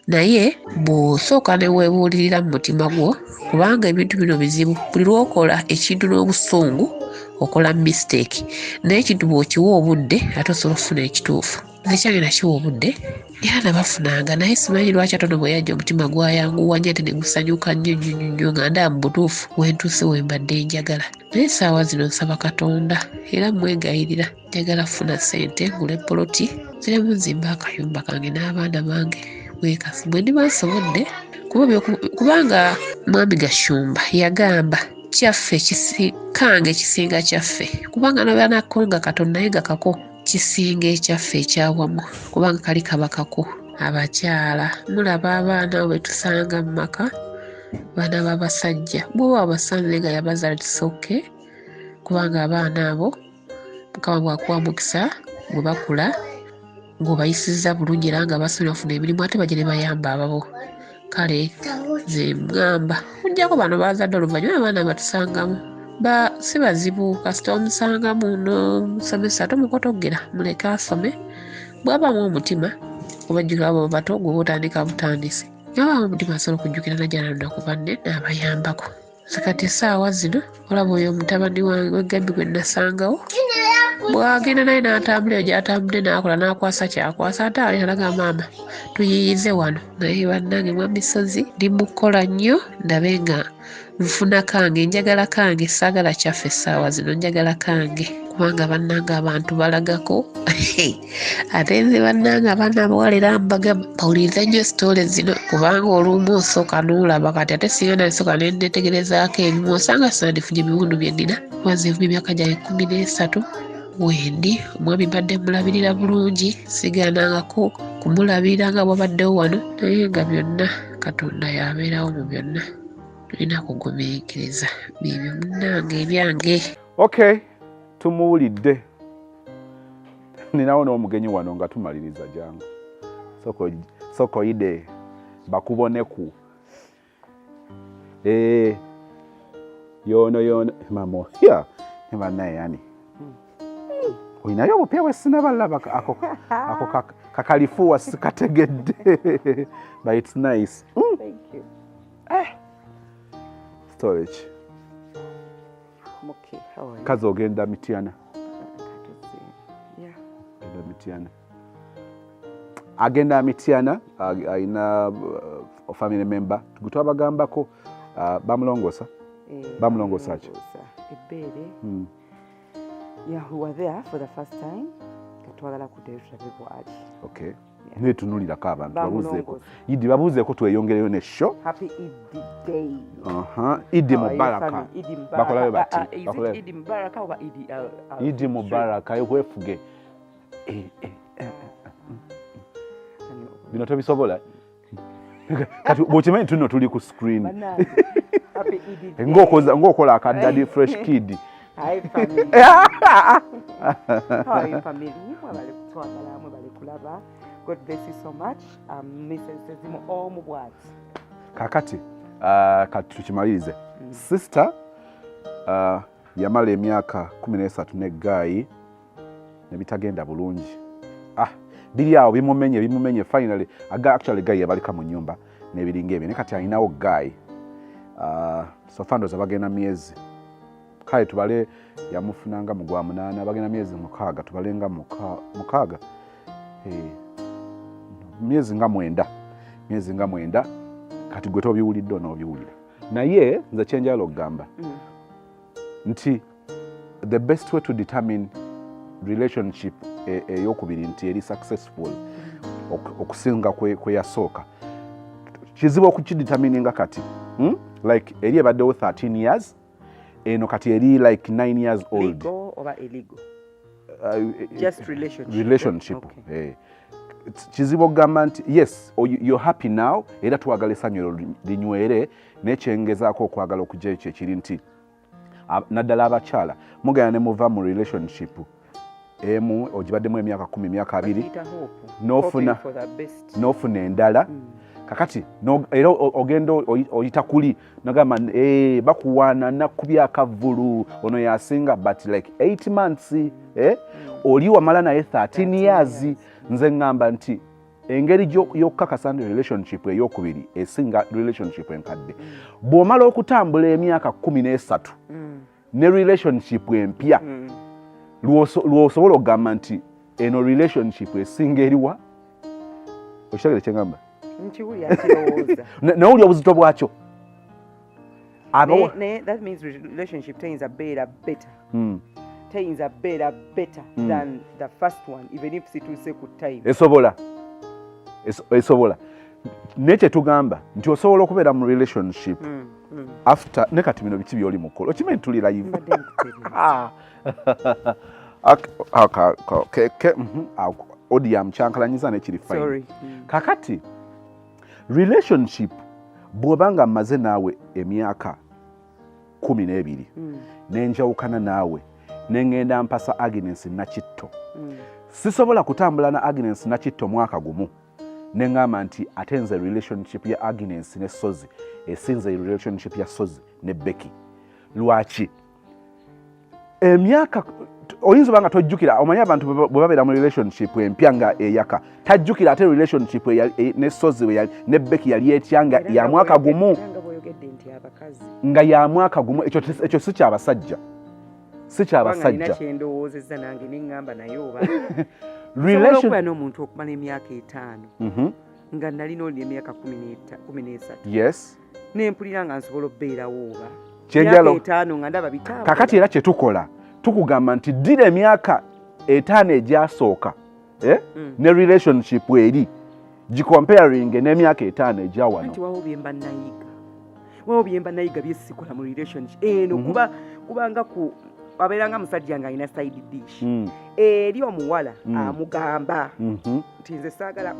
Speaker 2: naye bw'osooka ne weebuulirira mu mutima gwo kubanga ebintu bino bizibu buli lw'okola ekintu n'obusungu okola mistake naye ekintu bw'okiwa obudde ate osobola okufuna ekituufu. Nze kyange nakiwa obudde era nabafunanga naye simanyi lwaki ate ono bwe yajja omutima gwayanguwa nnyo ate ne gusanyuka nnyo nnyo nnyo nnyo nga ndaba mu butuufu we ntuuse we mbadde njagala. Naye essaawa zino nsaba Katonda era mmwegayirira njagala kufuna ssente ngule poloti nziremu nzimbe akayumba kange n'abaana bange bwekasi bwe ndiba nsobodde kubanga Mwami Gashumba yagamba kyaffe kange kisinga kyaffe kubanga nobeera nako nga katono naye nga kako kisinga ekyaffe ekyawamu kubanga kali kaba kako. Abakyala mulaba abaana abo be tusanga mu maka baana b'abasajja bw'oba wabasanze nga yabazaala it's okay kubanga abaana abo Mukama bw'akuwa mukisa bwe bakula ng'obayisizza bulungi era nga basomye bafuna emirimu ate bajja ne bayamba ababo. Kale nze ŋŋamba okuggyako bano b'azadde oluvannyuma abaana batusangamu ba si bazibu kasita omusangamu n'omusomesa tomukotoggera muleke asome bw'abaamu omutima oba jjukira abo bato gwe otandika butandisi abaamu omutima asobola okujjukira najja n'alonda ku banne n'abayambako. Nze kati essaawa zino olaba oyo mutabani wange w'eggambi gwe nasangawo bw'agenda naye n'atambula eyo gy'atambudde n'akola n'akwasa ky'akwasa ate aleeta n'agamba maama tuyiiyize wano. Naye bannange Mwami Ssozi ndi mu kukola nnyo ndabe nga nfuna kange njagala kange saagala kyaffe essaawa zino njagala kange kubanga bannange abantu balagako ate nze bannange abaana abawala era mbagamba bawulirize nnyo sitole zino kubanga olumu osooka n'olaba kati ate singa nasooka ne neetegerezaako ebimu osanga sandifunye ebiwundu bye nnina kuba nze nfuna emyaka gyange 13 wendi omwami mbadde mulabirira bulungi sigaanangako kumulabirira nga bw'abaddewo wano naye nga byonna Katonda y'abeerawo mu byonna tulina kugumiikiriza byebyo munnange ebyange.
Speaker 1: Okay, tumuwulidde. Ninawo n'omugenyi wano nga tumaliriza jangu. Soko ide bakuboneku. Yono yono mamo ya ne yani. Olinayo obupya bwe sinnabalaba ako ako kakalifuwa sikategedde but it's nice.
Speaker 3: Thank you.
Speaker 1: Storage.
Speaker 3: I'm okay. How are you?
Speaker 1: Kazi ogenda Mityana.
Speaker 3: Yeah.
Speaker 1: Ogenda Mityana. Agenda Mityana alina family member gwe twabagambako bamulongoosa. Bamulongoosa ki?
Speaker 3: Ebbeere. Yeah, we were there for the first time. Katwagala kuddayo tulabe bw'ali.
Speaker 1: Okay.
Speaker 3: Yeah.
Speaker 1: Neetunuulirako abantu babuuzeeko.
Speaker 3: Bamulongoosa.
Speaker 1: Idi babuuzeeko tweyongereyo ne show.
Speaker 3: Happy Eid day.
Speaker 1: Idi
Speaker 3: How are you,
Speaker 1: Mubaraka.
Speaker 3: family? Idi Mubaraka.
Speaker 1: Bakolayo bati.
Speaker 3: Is it
Speaker 1: Bakolayo.
Speaker 3: Idi Mubaraka oba Idi
Speaker 1: Idi Mubaraka weefuge. Bino tobisobola. Kati bw'okimanyi tuno tuli ku screen.
Speaker 3: Bannange, Happy Eid day.
Speaker 1: Ng'okola akaddadi Fresh Kid.
Speaker 3: Hi family. How are you family? Mwebale kutwagala, mwebale kulaba. God bless you so much. Mrs. Sezimu omu bw'ati.
Speaker 1: Kakati kati tukimalirize. Sister yamala emyaka 13 ne guy ne bitagenda bulungi. Biri awo bimumenye bimumenye finally aga actually guy yabalika mu nnyumba n'ebiringa ebyo naye kati alinawo guy. So far ndowooza bagenda myezi kale tubale yamufunanga mu gwa 8 bagenda myezi 6 tubalenga 6 myezi nga 9 myezi nga 9 kati gwe tobiwulidde onoobiwulira naye nze kyenjagala okugamba. Nti the best way to determine relationship eyokubiri nti eri successful okusinga kweyasooka, kizibu okukidetermininga kati, Like eri ebaddewo 13 years, eno kati eri like 9 years old.
Speaker 3: Legal oba illegal? Just relationship.
Speaker 1: Relationship. Eh. Kizibu okugamba nti yes, you're happy now, era twagala essanyu eryo linywere. Naye kyengezaako okwagala okugyayo kyekiri nti naddala abakyala mugenda ne muva mu relationship emu ogibaddemu emyaka 10, emyaka 20,
Speaker 3: Bakiyita hope.
Speaker 1: N'ofuna-
Speaker 3: Hoping for the best.
Speaker 1: N'ofuna endala. Kakati era ogenda oyita kuli nagamba, "Eh, bakuwaana nakubya akavulu, ono yasinga," but like 8 months, eh? Oli wamala naye 13 years.
Speaker 3: Years.
Speaker 1: Nze ŋŋamba nti engeri y'okukakasa nti relationship eyokubiri esinga relationship enkadde, bw'omala okutambula emyaka 13 ne relationship empya, lw'osobola okugamba nti eno relationship esinga eriwa. Okitegere kyeŋŋamba?
Speaker 3: Nkiwulira, nkirowooza.
Speaker 1: Naye oli obuzito bwakyo.
Speaker 3: Naye that means relationship teyinza beera better, teyinza beera better than the first one, even if situuse ku time.
Speaker 1: Esobola. Esobola, naye kyetugamba nti osobola okubeera mu relationship after. Ne kati bino biki byoli mukola? Okimanyi tuli live.
Speaker 3: Mbadde nkutereeza.
Speaker 1: Ah. Odi yamukyankalanyiza nekiri fine.
Speaker 3: Sorry.
Speaker 1: Kakati relationship, bw'oba nga mmaze naawe emyaka 12, nenjawukana naawe, neŋŋenda mpasa Agnes Nakitto, sisobola kutambula na Agnes Nakitto mwaka gumu neŋŋamba nti ate nze relationship ya Agnes ne Sozi esinze relationship ya Sozi ne Becky. Lwaki? Emyaka oyinza oba nga tojjukira. Omanyi abantu bwe babeera mu relationship empya nga eyaka, tajjukira ate relationship ne Sozi ne Becky yali etya nga
Speaker 3: Era
Speaker 1: ya
Speaker 3: nga
Speaker 1: mwaka gumu.
Speaker 3: Era nga bw'oyogedde nti abakazi
Speaker 1: Nga ya mwaka gumu. Ekyo si kyabasajja, si
Speaker 3: kubanga nina
Speaker 1: kyabasajja.
Speaker 3: Kyendowoozezza nange neŋŋamba, naye oba sobola
Speaker 1: Relation
Speaker 3: okubeera n'omuntu okumala emyaka 5 nga nalina oli emyaka 13, nempulira nga nsobola okubeerawo oba
Speaker 1: Kyenjalo.
Speaker 3: Myaka 5 nga ndaba bitambula.
Speaker 1: Kakati era kyetukola, tukugamba nti ddira emyaka 5 egyasooka, eh? Ne relationship eri gicomparing n'emyaka 5 egya wano.
Speaker 3: Anti wawo byemba nayiga, wawo byemba nayiga byesikola mu relationship eno, kuba kubanga ku abeera nga musajja nga alina side dish eri omuwala, amugamba nti nze saagala.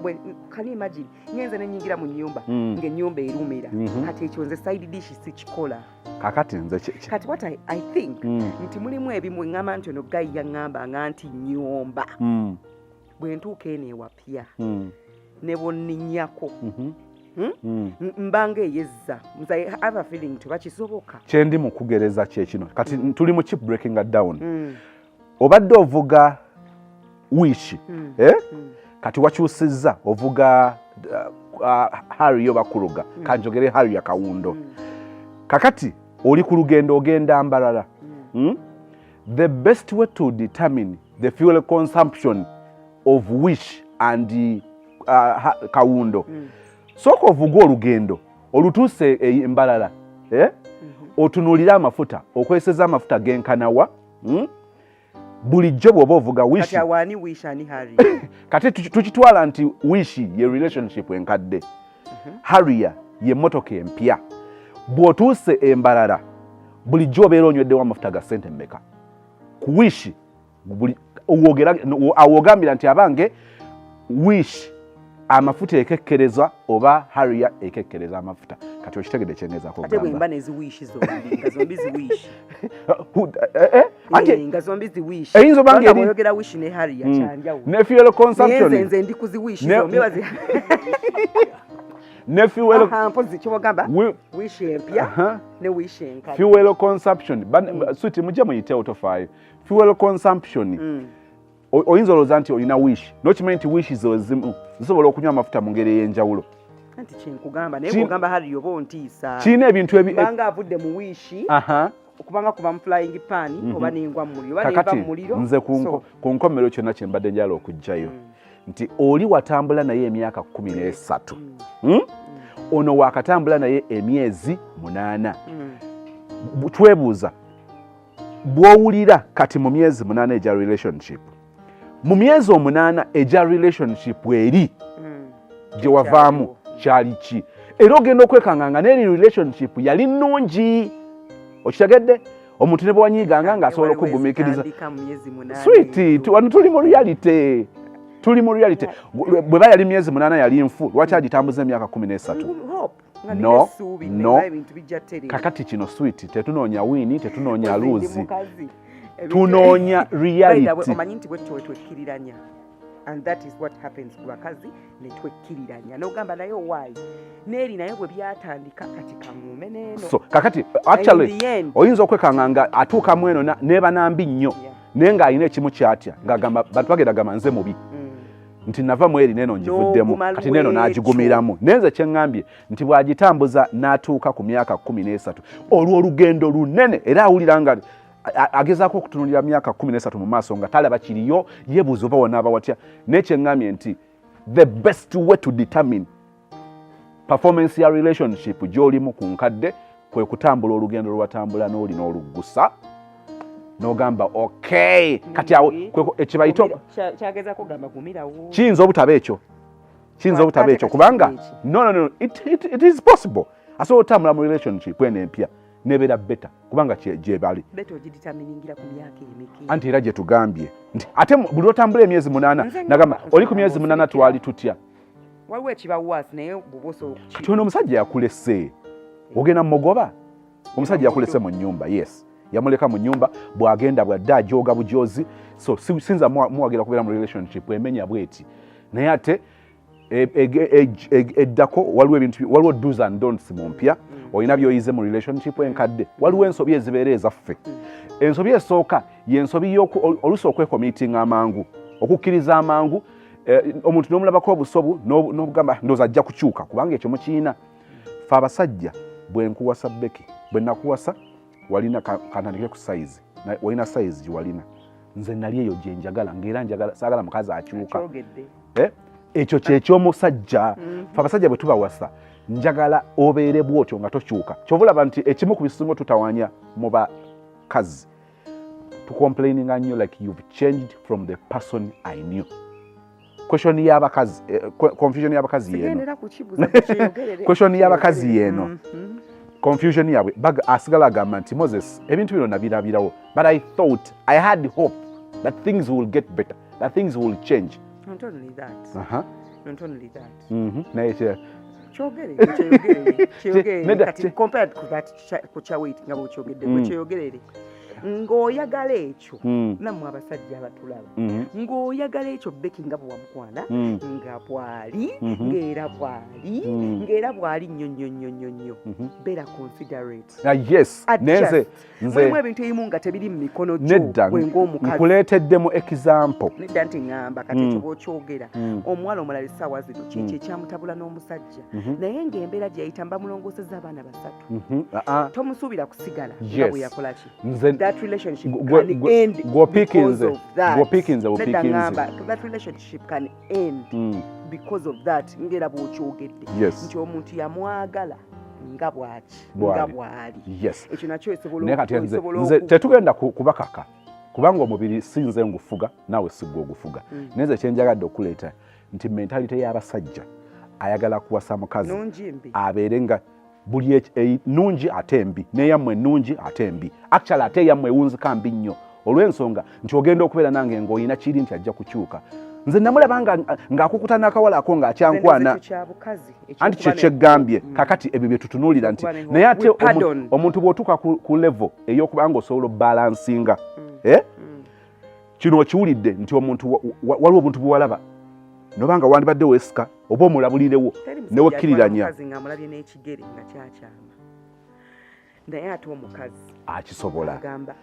Speaker 3: Can you imagine ngenze nenyingira mu nyumba ng'ennyumba erumira? Kati ekyo nze side dish sikikola.
Speaker 1: Kakati nze
Speaker 3: Kati what I think nti mulimu ebimu eŋŋamba nti ono guy yaŋŋamba nga nti nyomba, bwe ntuuka eno ewapya ne bwonninnyako, Mbanga eyezza. Nze I have a feeling nti bakisoboka.
Speaker 1: Kyendi mu kugereza kyekino. Kati tuli mu keep breaking down. Obadde ovuga Wish, eh? Kati wakyusizza ovuga Harrier oba Kuruga, kanjogere Harrier kawundo. Kakati oli ku lugendo ogenda Mbarara. The best way to determine the fuel consumption of Wish and kawundo, sooka ovuga olugendo olutuuse e Mbarara, eh? Otunuulire amafuta okozeseza, amafuta genkanawa, Bulijjo bw'oba ovuga
Speaker 3: Kati
Speaker 1: Wish
Speaker 3: awo ani Wish, ani Harrier?
Speaker 1: Kati tukitwala nti Wish ye relationship enkadde, Harrier ye motoka empya. Bw'otuuse Embarara, bulijjo obeera onyweddewo amafuta ga ssente mmeka ku Wish? Awo ogambira nti abange Wish amafuta ekekkereza oba Harrier ekekkereza amafuta. Kati okitegedde kyengezaako?
Speaker 3: Ate bwemba neziWish zombi, nga zombi ziWish.
Speaker 1: Anti
Speaker 3: Nga zombi ziWish.
Speaker 1: Eyinza oba nga
Speaker 3: Bw'oyogera Wish ne Harrier, kyanjawulo.
Speaker 1: Ne fuel consumption.
Speaker 3: Naye nze ndi kuziWish zombi bazi
Speaker 1: Ne fuel
Speaker 3: Aha, mpozi kyobagamba Wish empya ne Wish enkadde.
Speaker 1: Fuel consumption. Switi mujje muyitewo, tofaayo. Fuel consumption, oyinza olowooza nti olina Wish, nokimanyi nti Wish zo zimu zisobola okunywa amafuta mu ngeri ey'enjawulo.
Speaker 3: Anti kyenkugamba, naye bwogamba Harrier oba ontiisa.
Speaker 1: Kirina ebintu
Speaker 3: Kubanga avudde mu Wish, okubanga kuva mu frying pan, oba nengwa mu muliro, oba nenva
Speaker 1: Kakati
Speaker 3: mu muliro.
Speaker 1: nze ku nkomero kyonna kye mbadde njala okuggyayo nti oli watambula naye emyaka 13, Ono wakatambula naye emyezi 8. Twebuuza Bw'owulira kati mu myezi 8 egya relationship, mu myezi 8 egya relationship eri gye wavaamu kyali ki? Era ogenda okwekanga nga n'eri relationship yali nnungi. Okitegedde? Omuntu ne bwewanyiiganga ng'asobola okugumiikiriza.
Speaker 3: Zitandika mu myezi 8.
Speaker 1: Sweet, wano tuli mu reality, tuli mu reality. Bwe ba yali myezi 8 yali nfu, lwaki agitambuza emyaka 13?
Speaker 3: Hope nga
Speaker 1: No,
Speaker 3: nina essuubi,
Speaker 1: no.
Speaker 3: naye ebintu bijja tereera.
Speaker 1: Kakati kino, sweet, tetunoonya win, tetunoonya
Speaker 3: Nze ndi
Speaker 1: lose.
Speaker 3: mukazi.
Speaker 1: Tunoonya
Speaker 3: By the way,
Speaker 1: reality.
Speaker 3: Omanyi nti bwetyo wetwekkiriranya, and that is what happens ku bakazi, ne twekkiriranya n'ogamba naye owaayi neeri, naye bwe byatandika kati kaŋŋume neeno.
Speaker 1: So kakati actually
Speaker 3: In the end-
Speaker 1: oyinza okwekanga nga atuukamu eno neeba nambi nnyo, naye ng'alina ekimu kyatya, ng'agamba bantu bagenda gamba nze mubi, nti nava mu eri neeno ngivuddemu.
Speaker 3: N'oguma.
Speaker 1: Kati neeno
Speaker 3: Lwekyo.
Speaker 1: n'agigumiramu. Naye nze kyeŋŋambye nti bw'agitambuza n'atuuka ku myaka 13, olwo olugendo lunene, era awulira nga agezaako okutunulira myaka 13 mu maaso nga talaba kiriyo, yeebuuza oba wanaaba watya. Naye kyeŋŋambye nti the best way to determine performance ya relationship gy'olimu ku nkadde kwe kutambula olugendo lwewatambula n'oli n'oluggusa n'ogamba okay, kati awo ekibayita
Speaker 3: Kyagezaako gamba gumirawo.
Speaker 1: Kiyinza obutaba ekyo, kiyinza obutaba ekyo,
Speaker 3: Ate
Speaker 1: kubanga
Speaker 3: kati ki?
Speaker 1: No, no, no, it is possible asobola otambula mu relationship eno empya nebeera better, kubanga gyebali.
Speaker 3: Better ogideterminingira ku myaka emeka?
Speaker 1: Anti era gye tugambye nti ate buli lwotambula emyezi 8,
Speaker 3: Nze
Speaker 1: nagamba oli ku myezi
Speaker 3: ngamba
Speaker 1: 8 twali tutya?
Speaker 3: Waliwo ekiba waasi, naye bw'oba osobola okuki
Speaker 1: Kati ono omusajja yakulese, ogenda mugoba? Omusajja yakulese mu nyumba, yes, yamuleka mu nyumba, bw'agenda bwadde ajooga bujozi. So sinza muwagira kubeera mu relationship emenya bweti, naye ate eddako waliwo ebintu, waliwo do's and don'ts mu mpya. Olina by'oyize mu relationship enkadde, waliwo ensobi ezibeera ezaffe. Ensobi esooka yensobi oluusi okwecommittinga amangu, okukkiriza amangu, omuntu n'omulabako obusobu n'obugamba ndowooza ajja kukyuka, kubanga ekyo mukiina fe abasajja. Bwe nkuwasa Beki, bwe nakuwasa walina kantandike ku size, walina size gye walina, nze nali eyo gye njagala, ng'era njagala, saagala mukazi akyuka.
Speaker 3: Kyogedde.
Speaker 1: Eh? Ekyo kyekyomusajja. Fe abasajja bwe tubawasa, njagala obeere bwotyo nga tokyuka. Kyova olaba nti ekimu ku bisinga tutawanya mu bakazi, tucomplaininga nnyo like you've changed from the person I knew. Question y'abakazi, confusion y'abakazi yeeno.
Speaker 3: Sigendera kukibuza, kyeyogerere.
Speaker 1: Question y'abakazi yeeno. Confusion yaabwe, asigala agamba nti Moses, ebintu bino nabirabirawo, but I thought, I had hope that things will get better, that things will change.
Speaker 3: Not only that. Not only that.
Speaker 1: Naye
Speaker 3: Kyogere, kyeyogerere, kyeyogerere.
Speaker 1: Nedda,
Speaker 3: Kati compared ku that ku kya weight nga bw'okyogedde, gwe kyeyogerere ng'oyagala ekyo, nammwe abasajja abatulaba, ng'oyagala ekyo Beki nga bwe wamukwana, nga bw'ali, ng'era bw'ali, ng'era bw'ali nnyo nnyo nnyo nnyo nnyo, beera considerate.
Speaker 1: Ah, yes, naye nze
Speaker 3: Adjust.
Speaker 1: nze
Speaker 3: Mulimu ebintu ebimu nga tebiri mu mikono gyo
Speaker 1: Nedda,
Speaker 3: gwe ng'omukazi.
Speaker 1: nkuleeteddemu example.
Speaker 3: Nedda, nti ŋŋamba kati ekyo bw'okyogera, omuwala omulala essaawa zino kyekyo ekyamutabula n'omusajja, naye ng'embeera gye yayita bamulongoosezza abaana basatu,
Speaker 1: Ah, ah.
Speaker 3: tomusuubira kusigala nga bwe yakola ki.
Speaker 1: Nze
Speaker 3: That relationship can end
Speaker 1: gw'opiikinze,
Speaker 3: because of that.
Speaker 1: Gw'opiikinze,
Speaker 3: Nedda,
Speaker 1: bupiikinze.
Speaker 3: ŋŋamba that relationship can end because of that, ng'era bw'okyogedde nti omuntu yamwagala nga bw'aki, nga
Speaker 1: Bw'ali.
Speaker 3: bw'ali. Ekyo nakyo esobola
Speaker 1: Naye kati nze
Speaker 3: esobola
Speaker 1: nze tetugenda kubakaka, kubanga omubiri si nze ngufuga, naawe si gwe ogufuga. Naye nze kyenjagadde okuleeta nti mentality y'abasajja, ayagala kuwasa mukazi
Speaker 3: Nungi mbi?
Speaker 1: abeere nga buli nungi ate embi, neyammwe ennungi ate embi. Actually ate eyammwe ewunzika mbi nnyo, olw'ensonga nti ogenda okubeera nange ng'olina kiri nti ajja kukyuka. Nze namulaba ng'akukuta n'akawala ako ng'akyankwana.
Speaker 3: Ekyo kya bukazi.
Speaker 1: Anti kyekyegambye kakati ebyo bye tutunuulira nti
Speaker 3: Ekyokuba ne
Speaker 1: naye ate
Speaker 3: We pardon.
Speaker 1: omuntu bw'otuuka ku level ey'okuba nga osobola obalancinga, eh? Kino okiwulidde nti omuntu waliwo obuntu bwewalaba noba nga wandibadde weesika oba omulabulirewo newekkiriranya.
Speaker 3: Omukazi ng'amulabye n'ekigere nga kyakyama, naye ate omukazi
Speaker 1: Akisobola.
Speaker 3: agamba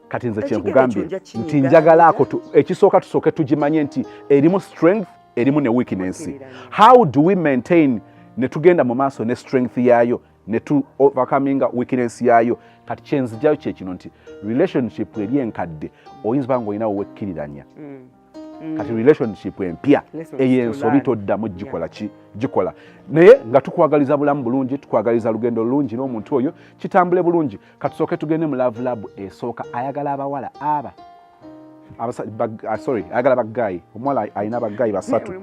Speaker 1: Kati nze
Speaker 3: Ekigere
Speaker 1: kyenkugambye
Speaker 3: ekyo nja kinyiga.
Speaker 1: nti njagala ako ekisooka tusooke tugimanye nti erimu strength, erimu ne weakness.
Speaker 3: Wekkiriranya.
Speaker 1: How do we maintain ne tugenda mu maaso ne strength yaayo, ne tu overcominga weakness yaayo? Kati kyenzijjayo kyekino nti relationship eri enkadde oyinza oba nga olinawo wekkiriranya. Kati relationship empya ey'ensobi toddamu gikola ki gikola, naye nga tukwagaliza bulamu bulungi, tukwagaliza lugendo lulungi n'omuntu oyo kitambule bulungi. Katusooke tugende mu love lab esooka. Ayagala abawala aba sorry, ayagala baggayi. Omuwala alina abaggayi basatu.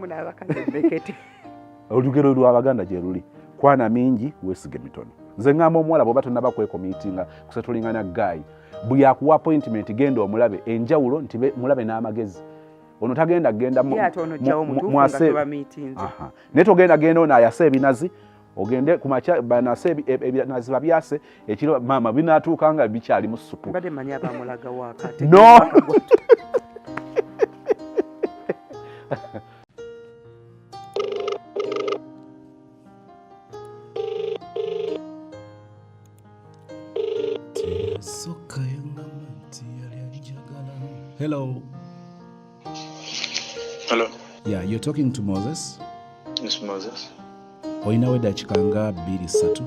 Speaker 1: Olugero lw'Abaganda gye luli, kwana mingi weesige mitono. Nze ŋŋamba omuwala, bw'oba tonnaba kwekomiitinga kusetulingana guy, buli akuwa appointment genda omulabe. Enjawulo nti mulabe n'amagezi, ono tagenda genda mwase, naye togenda genda ono ayase ebinazi, ogende kumakya banase ebinazi babyase ekiro, maama binatuuka nga bikyali mu supu. No. Hello.
Speaker 4: Hello.
Speaker 1: Yeah, you're talking to Moses.
Speaker 4: Yes, Moses.
Speaker 1: Olinawo eddakiika nga 2 3?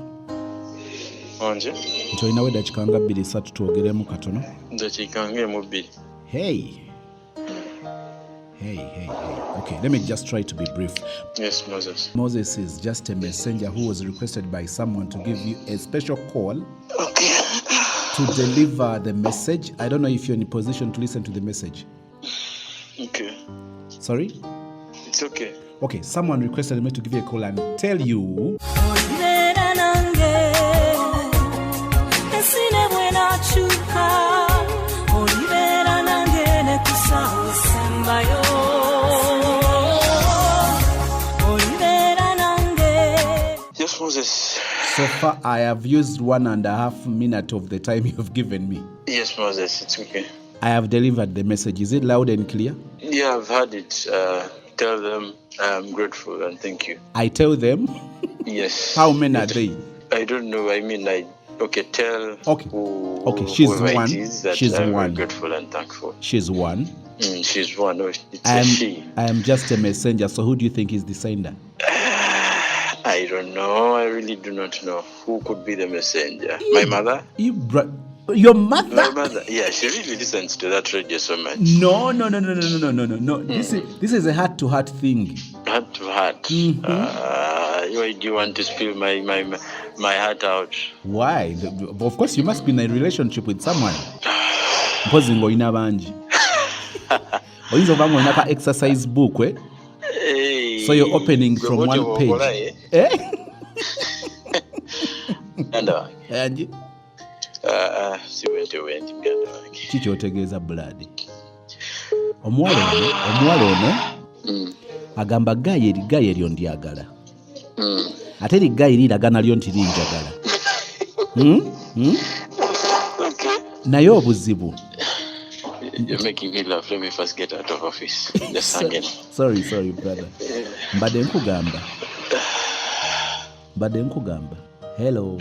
Speaker 4: Wanje?
Speaker 1: Nti olinawo eddakiika nga 2 3 twogeremu katono?
Speaker 4: Ddakiika nga 1 2.
Speaker 1: Hey. Hey, hey, hey. Okay, let me just try to be brief.
Speaker 4: Yes, Moses.
Speaker 1: Moses is just a messenger who was requested by someone to give you a special call.
Speaker 4: Okay.
Speaker 1: To deliver the message. I don't know if you're in a position to listen to the message.
Speaker 4: Okay.
Speaker 1: Sorry?
Speaker 4: It's okay.
Speaker 1: Okay, someone requested me to give you a call and tell you...
Speaker 4: Yes, Moses.
Speaker 1: So far, I have used 1.5 minutes of the time you've given me.
Speaker 4: Yes, Moses, it's okay.
Speaker 1: I have delivered the message. Is it loud and clear?
Speaker 4: Yeah, I've heard it. Tell them I'm grateful and thank you.
Speaker 1: I tell them?
Speaker 4: Yes.
Speaker 1: How many are they?
Speaker 4: I don't know. I mean, tell.
Speaker 1: Okay. Okay, she's one. She's
Speaker 4: I'm
Speaker 1: one.
Speaker 4: Grateful and thankful.
Speaker 1: She's one.
Speaker 4: She's one. Oh, it's a she.
Speaker 1: I am just a messenger. So who do you think is the sender?
Speaker 4: I don't know. I really do not know who could be the messenger. My mother?
Speaker 1: Your mother?
Speaker 4: My mother. Yeah, she really listens to that radio so much.
Speaker 1: No. This is a heart-to-heart thing.
Speaker 4: Heart-to-heart.
Speaker 1: Mm-hmm.
Speaker 4: Why do you want to spill my heart out?
Speaker 1: Why? Of course, you must be in a relationship with someone. Mpozi ng'olina bangi. Oyinza okuba ng'olina ka exercise book, eh?
Speaker 4: Hey,
Speaker 1: so you're opening from one page. Eh? Anji? Ki kyotegeeza blood? Omuwala ono agamba gayi eryo ndyagala. Ate erigayi liraga nalyo nti linjagala. Naye obuzibu.
Speaker 4: You're making me laugh. Let me first get out of office. Just hang in.
Speaker 1: Sorry, brother. Mbadde nkugamba. Hello.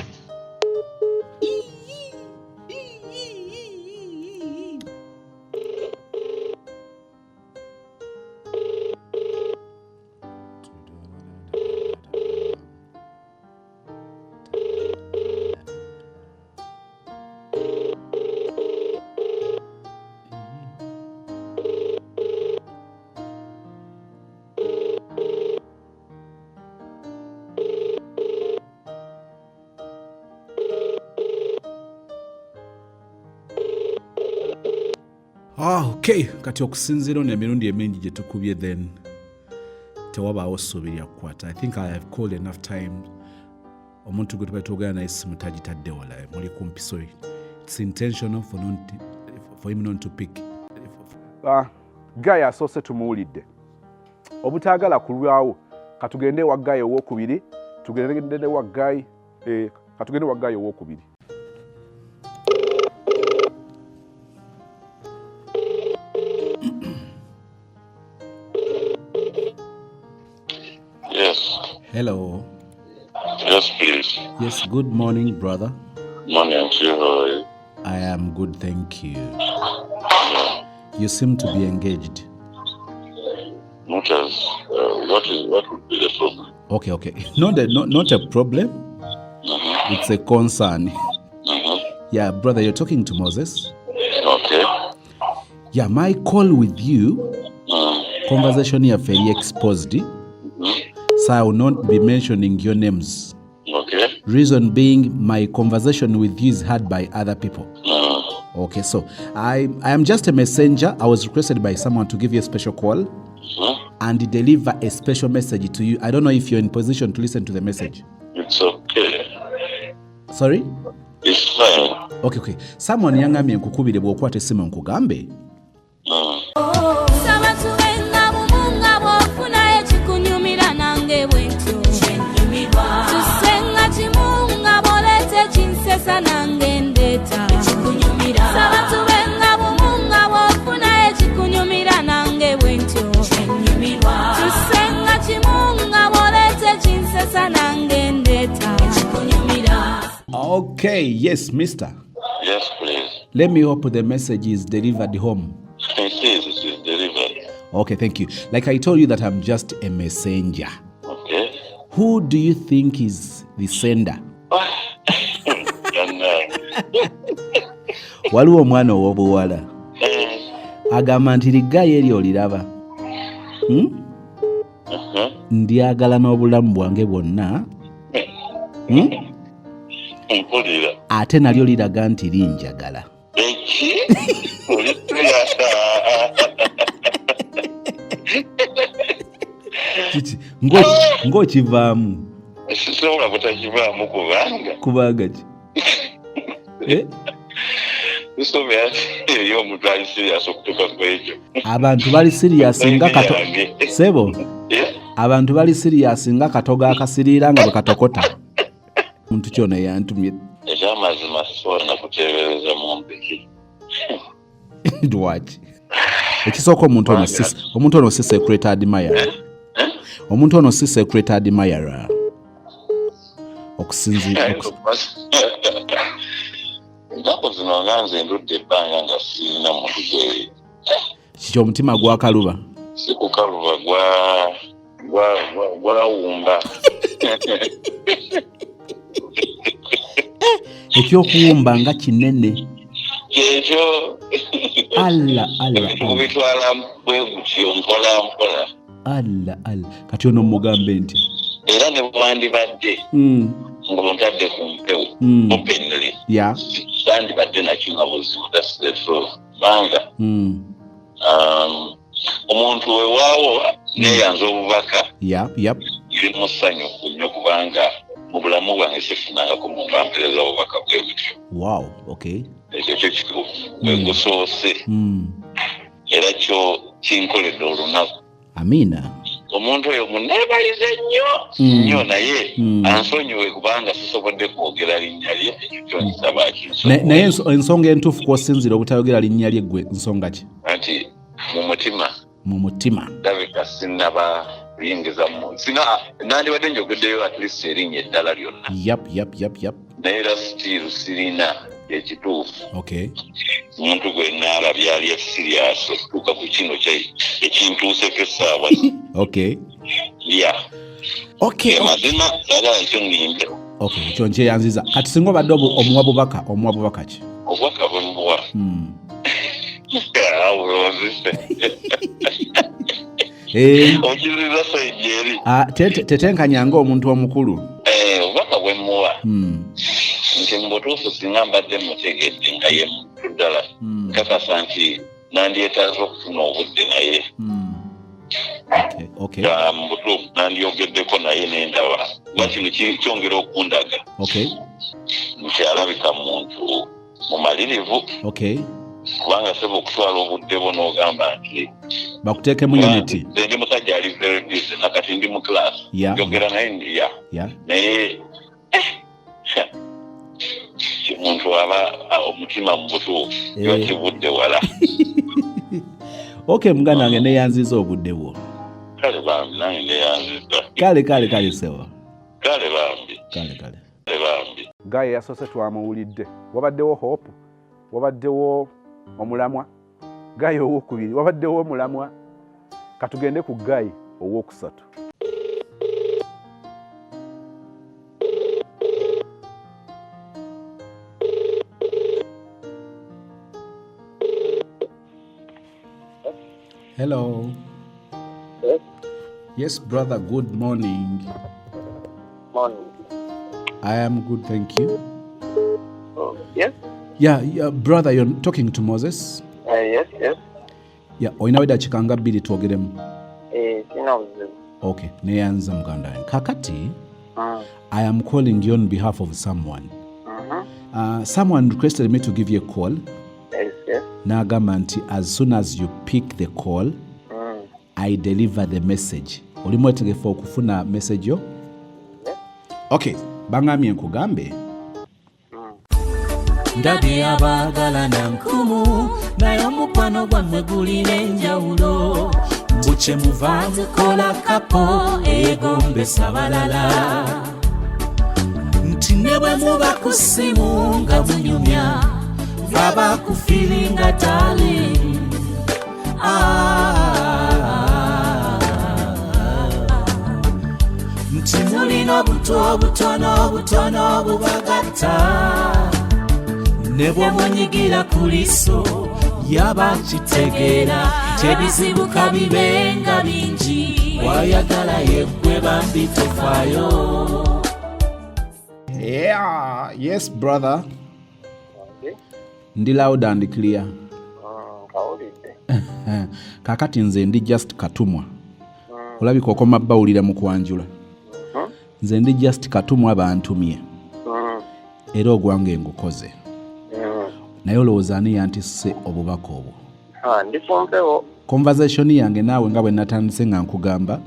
Speaker 1: Okay, kati okusinziira ono emirundi emingi gye tukubye, then tewabaawo ssuubi lya kukwata. I think I have called enough time. Omuntu gwe tubadde twogera naye essimu tagitadde wala, muli kumpi, so it's intentional for him not to pick. Guy asoose tumuwulidde. Obutaagala kulwawo, katugende wa guy owokubiri, tugende wa guy, katugende wa guy owokubiri.
Speaker 4: Yes.
Speaker 1: Hello.
Speaker 4: Yes, please.
Speaker 1: Yes, good morning, brother.
Speaker 4: Morning to you. How are you?
Speaker 1: I am good, thank you.
Speaker 4: Yeah.
Speaker 1: You seem to be engaged.
Speaker 4: Not as what would be the problem?
Speaker 1: Okay. Not a problem.
Speaker 4: Mm-hmm.
Speaker 1: It's a concern.
Speaker 4: Mm-hmm.
Speaker 1: Yeah, brother, you're talking to Moses.
Speaker 4: Okay.
Speaker 1: Yeah, my call with you Conversation yaffe eri exposed. So I will not be mentioning your names.
Speaker 4: Okay.
Speaker 1: Reason being, my conversation with you is heard by other people. Okay, so I am just a messenger. I was requested by someone to give you a special call and deliver a special message to you. I don't know if you're in position to listen to the message.
Speaker 4: It's okay.
Speaker 1: Sorry?
Speaker 4: It's fine.
Speaker 1: Okay. Someone yangambye nkukubire bw'okwata essimu nkugambe. Okay, yes, mister.
Speaker 4: Yes, please.
Speaker 1: Let me hope the message is delivered home.
Speaker 4: It is delivered.
Speaker 1: Okay, thank you. Like I told you that I'm just a messenger.
Speaker 4: Okay.
Speaker 1: Who do you think is the sender? Waliwo omwana ow'obuwala agamba nti liggayo eri oliraba. Ndyagala n'obulamu bwange bwonna. Ate nalyo liraga nti linjagala. Kiki ng'okivaamu?
Speaker 4: Sisobola butakivaamu kubanga.
Speaker 1: Kubanga ki? Abantu bali serious nga kato. Sebo. Abantu bali serious nga katoga akasiriira nga bwe katokota. Muntu kyona yantumye.
Speaker 4: Ekyamazima sisobola kuteebereza mu mpiki.
Speaker 1: Lwaki? Ekisooka omuntu ono si secret admirer. Omuntu ono si secret admirer. Okusinziira
Speaker 4: ennaku zino nga nze ndudde ebbanga nga sirina muntu gwe.
Speaker 1: Kiki omutima gwakaluba?
Speaker 4: Si kukaluba, gwawumba.
Speaker 1: Ekyokuwumba nga kinene.
Speaker 4: Kyekyo.
Speaker 1: Allah, Allah.
Speaker 4: Kubitwala bwe gutyo mpola mpola.
Speaker 1: Allah, Allah. Kati ono mugambe nti.
Speaker 4: Era ne bwandibadde. Ng'ontadde ku mpewo. Openly.
Speaker 1: Yeah.
Speaker 4: Sandibadde nakyo buzibu, that's the truth. Banga. Omuntu weewaawo neeyanza obubaka.
Speaker 1: Yeah, yep.
Speaker 4: Ndi musanyufu nnyo kubanga mu bulamu bwange sifunangako muntu ampeereza obubaka bwe butyo.
Speaker 1: Wow, okay.
Speaker 4: Ekyo kyo kituufu. Bwe gusoose. Era kyo kinkoledde olunaku.
Speaker 1: Amina.
Speaker 4: Omuntu oyo muneebalize nnyo nnyo naye ansonyiwe kubanga sisobodde kwogera linnya lye, ekyo kyo nsaba akinsonyiwe.
Speaker 1: Naye ensonga entuufu kw'osinziira obutayogera linnya lye ggwe nsonga ki?
Speaker 4: Anti mu mutima.
Speaker 1: Mu mutima.
Speaker 4: Ndabika sinnaba kuyingiza mu singa nandibadde njogeddeyo at least erinnya eddala lyonna.
Speaker 1: Yep.
Speaker 4: Naye era still sirina ekituufu.
Speaker 1: Okay.
Speaker 4: Omuntu gwe naalabye ali serious okutuuka ku kino ekintuuseko essaawa.
Speaker 1: Okay.
Speaker 4: Yeah.
Speaker 1: Okay.
Speaker 4: Mazima saagala ekyo nnimbe.
Speaker 1: Okay, ekyo nkyeyanziza. Kati singa obadde omuwa bubaka ki?
Speaker 4: Obubaka bwe muwa. Okiriza sayidi eri.
Speaker 1: Tetenkanyanga omuntu omukulu.
Speaker 4: Obubaka bwe muwa. Nti mu butuufu singa mbadde mutegedde nga ye muntu ddala. Nkakasa nti nandyetaaze okufuna obudde naye.
Speaker 1: Okay.
Speaker 4: Mu butuufu nandyogeddeko naye nendaba. Kuba kino kyongera okundaga.
Speaker 1: Okay.
Speaker 4: Nti alabika muntu mumalirivu.
Speaker 1: Okay.
Speaker 4: Kubanga sebo okutwala obudde bwo n'ogamba nti
Speaker 1: bakuteekemu unity.
Speaker 4: Ndi musajja ali very busy nakati ndi mu class. Njogera naye ndiya. Naye omuntu aba omutima mu butuufu kiba kivudde wala.
Speaker 1: Okay, muganda wange neeyanziza obudde bwo.
Speaker 4: Kale bambi nange neeyanziza.
Speaker 1: Kale sewa.
Speaker 4: Kale bambi.
Speaker 1: Kale.
Speaker 4: Bambi.
Speaker 1: Gaye yasoose twamuwulidde. Wabaddewo hope, wabaddewo omulamwa. Gaye owokubiri, wabaddewo omulamwa. Katugende ku Gaye owokusatu. Hello.
Speaker 4: Yes.
Speaker 1: Yes, brother, good morning.
Speaker 4: Morning.
Speaker 1: I am good, thank you.
Speaker 4: Oh, yes?
Speaker 1: Yeah, brother, you're talking to Moses.
Speaker 4: Yes.
Speaker 1: Yeah, olinawo eddakiika nga bbiri twogeremu.
Speaker 4: Eh, sina buzibu.
Speaker 1: Okay, neyanza muganda wange. Kakati, I am calling you on behalf of someone. Someone requested me to give you a call.
Speaker 4: Yes.
Speaker 1: N'agamba nti as soon as you pick the call, I deliver the message. Oli mwetegefu okufuna message yo?
Speaker 4: Yes.
Speaker 1: Okay, bangambye nkugambe.
Speaker 5: Ndabye abaagalana nkumu, naye omukwano gwammwe gulina enjawulo. Mbu kye muva mukola couple eyegombesa balala, nti ne bwe muba ku ssimu nga munyumya, baba kufiringa tali. Ah, nti mulina obuto obutono obutono obubagatta, ne bwe munyigira ku liiso yaba kitegeera nti ebizibu kabibenga bingi, wayagala yeggwe, bambi tofaayo.
Speaker 1: Yeah, yes brother.
Speaker 4: Okay.
Speaker 1: Ndi loud and clear.
Speaker 4: Kawulidde.
Speaker 1: Kakati nze ndi just katumwa. Olabika okoma bawulira mu kwanjula. Nze ndi just katumwa, bantumye. Era ogwange ngukoze. Naye olowooza ani yantisse obubaka obwo?
Speaker 4: Ah, ndi ku mpewo.
Speaker 1: Conversation yange naawe nga bwe natandise nga nkugamba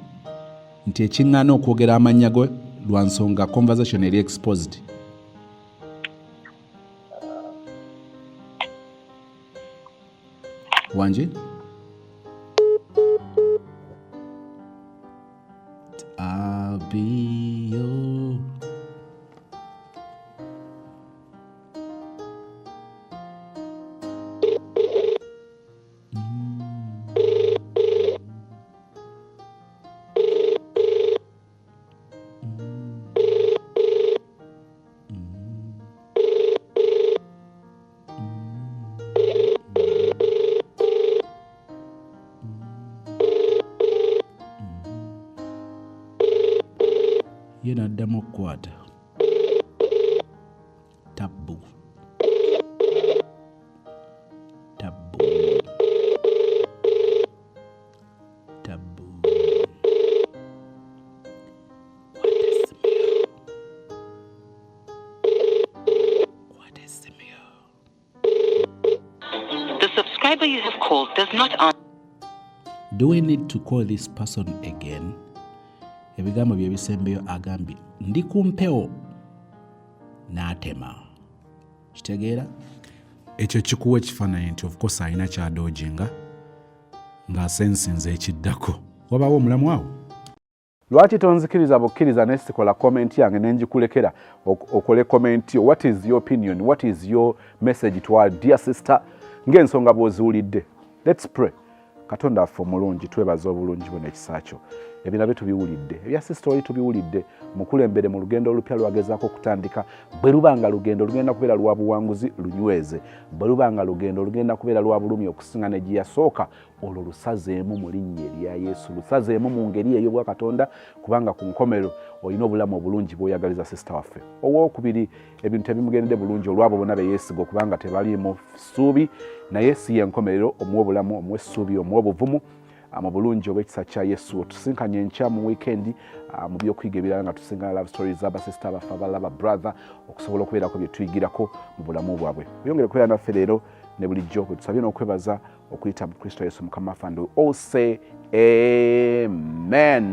Speaker 1: nti ekiŋŋaana okwogera amannya go lwa nsonga conversation eri exposed. Wangi? I'll be your ye n'addamu okukwata tabbu tabbu tabbu. Kwata essimu yo, kwata essimu yo.
Speaker 6: The subscriber you have called does not answer.
Speaker 1: Do we need to call this person again? Ebigambo bye bisembeyo agambye ndi ku mpewo n'atema. Kitegeera ekyo kikuwa ekifaananyi nti of course alina kyadojinga ng'asensinze ekiddako. Wabaawo omulamu awo. Lwaki tonzikiriza bukkiriza ne sikola comment yange ne ngikulekera okole comment yo? What is your opinion? What is your message to our dear sister ng'ensonga bw'oziwulidde? Let's pray. Katonda affe omulungi, twebaza obulungi bwo n'ekisa kyo. Ebirala tubiwulidde, ebya sister oli tubiwulidde. Mukulembere mu lugendo olupya lwagezaako okutandika. Bwe luba nga lugendo lugenda kubeera lwa buwanguzi, lunyweze. Bwe luba nga lugendo lugenda kubeera lwa bulumi okusinga ne gye yasooka, olwo lusazeemu mu linnya erya Yesu, lusazeemu mu ngeri ey'obwakatonda, kubanga ku nkomerero olina obulamu obulungi bw'oyagaliza sister waffe. Owokubiri, ebintu ebimugendedde bulungi olwabo bonna be yeesiga okubanga tebaliimu ssuubi, naye si yenkomerero. Omuwa obulamu, omuwa essuubi, omuwa obuvumu mu bulungi obw'ekisa kya Yesu. Otusinkanye enkya mu weekend mu byokuyiga ebirala nga tusinkana love stories z'abasista baffe abalala, ba brother, okusobola okubeerako bye tuyigirako mu bulamu bwabwe. Oyongere kubeera naffe leero ne bulijjo bwe tusabye n'okwebaza okuyita mu Kristo Yesu Mukama waffe. And we all say amen.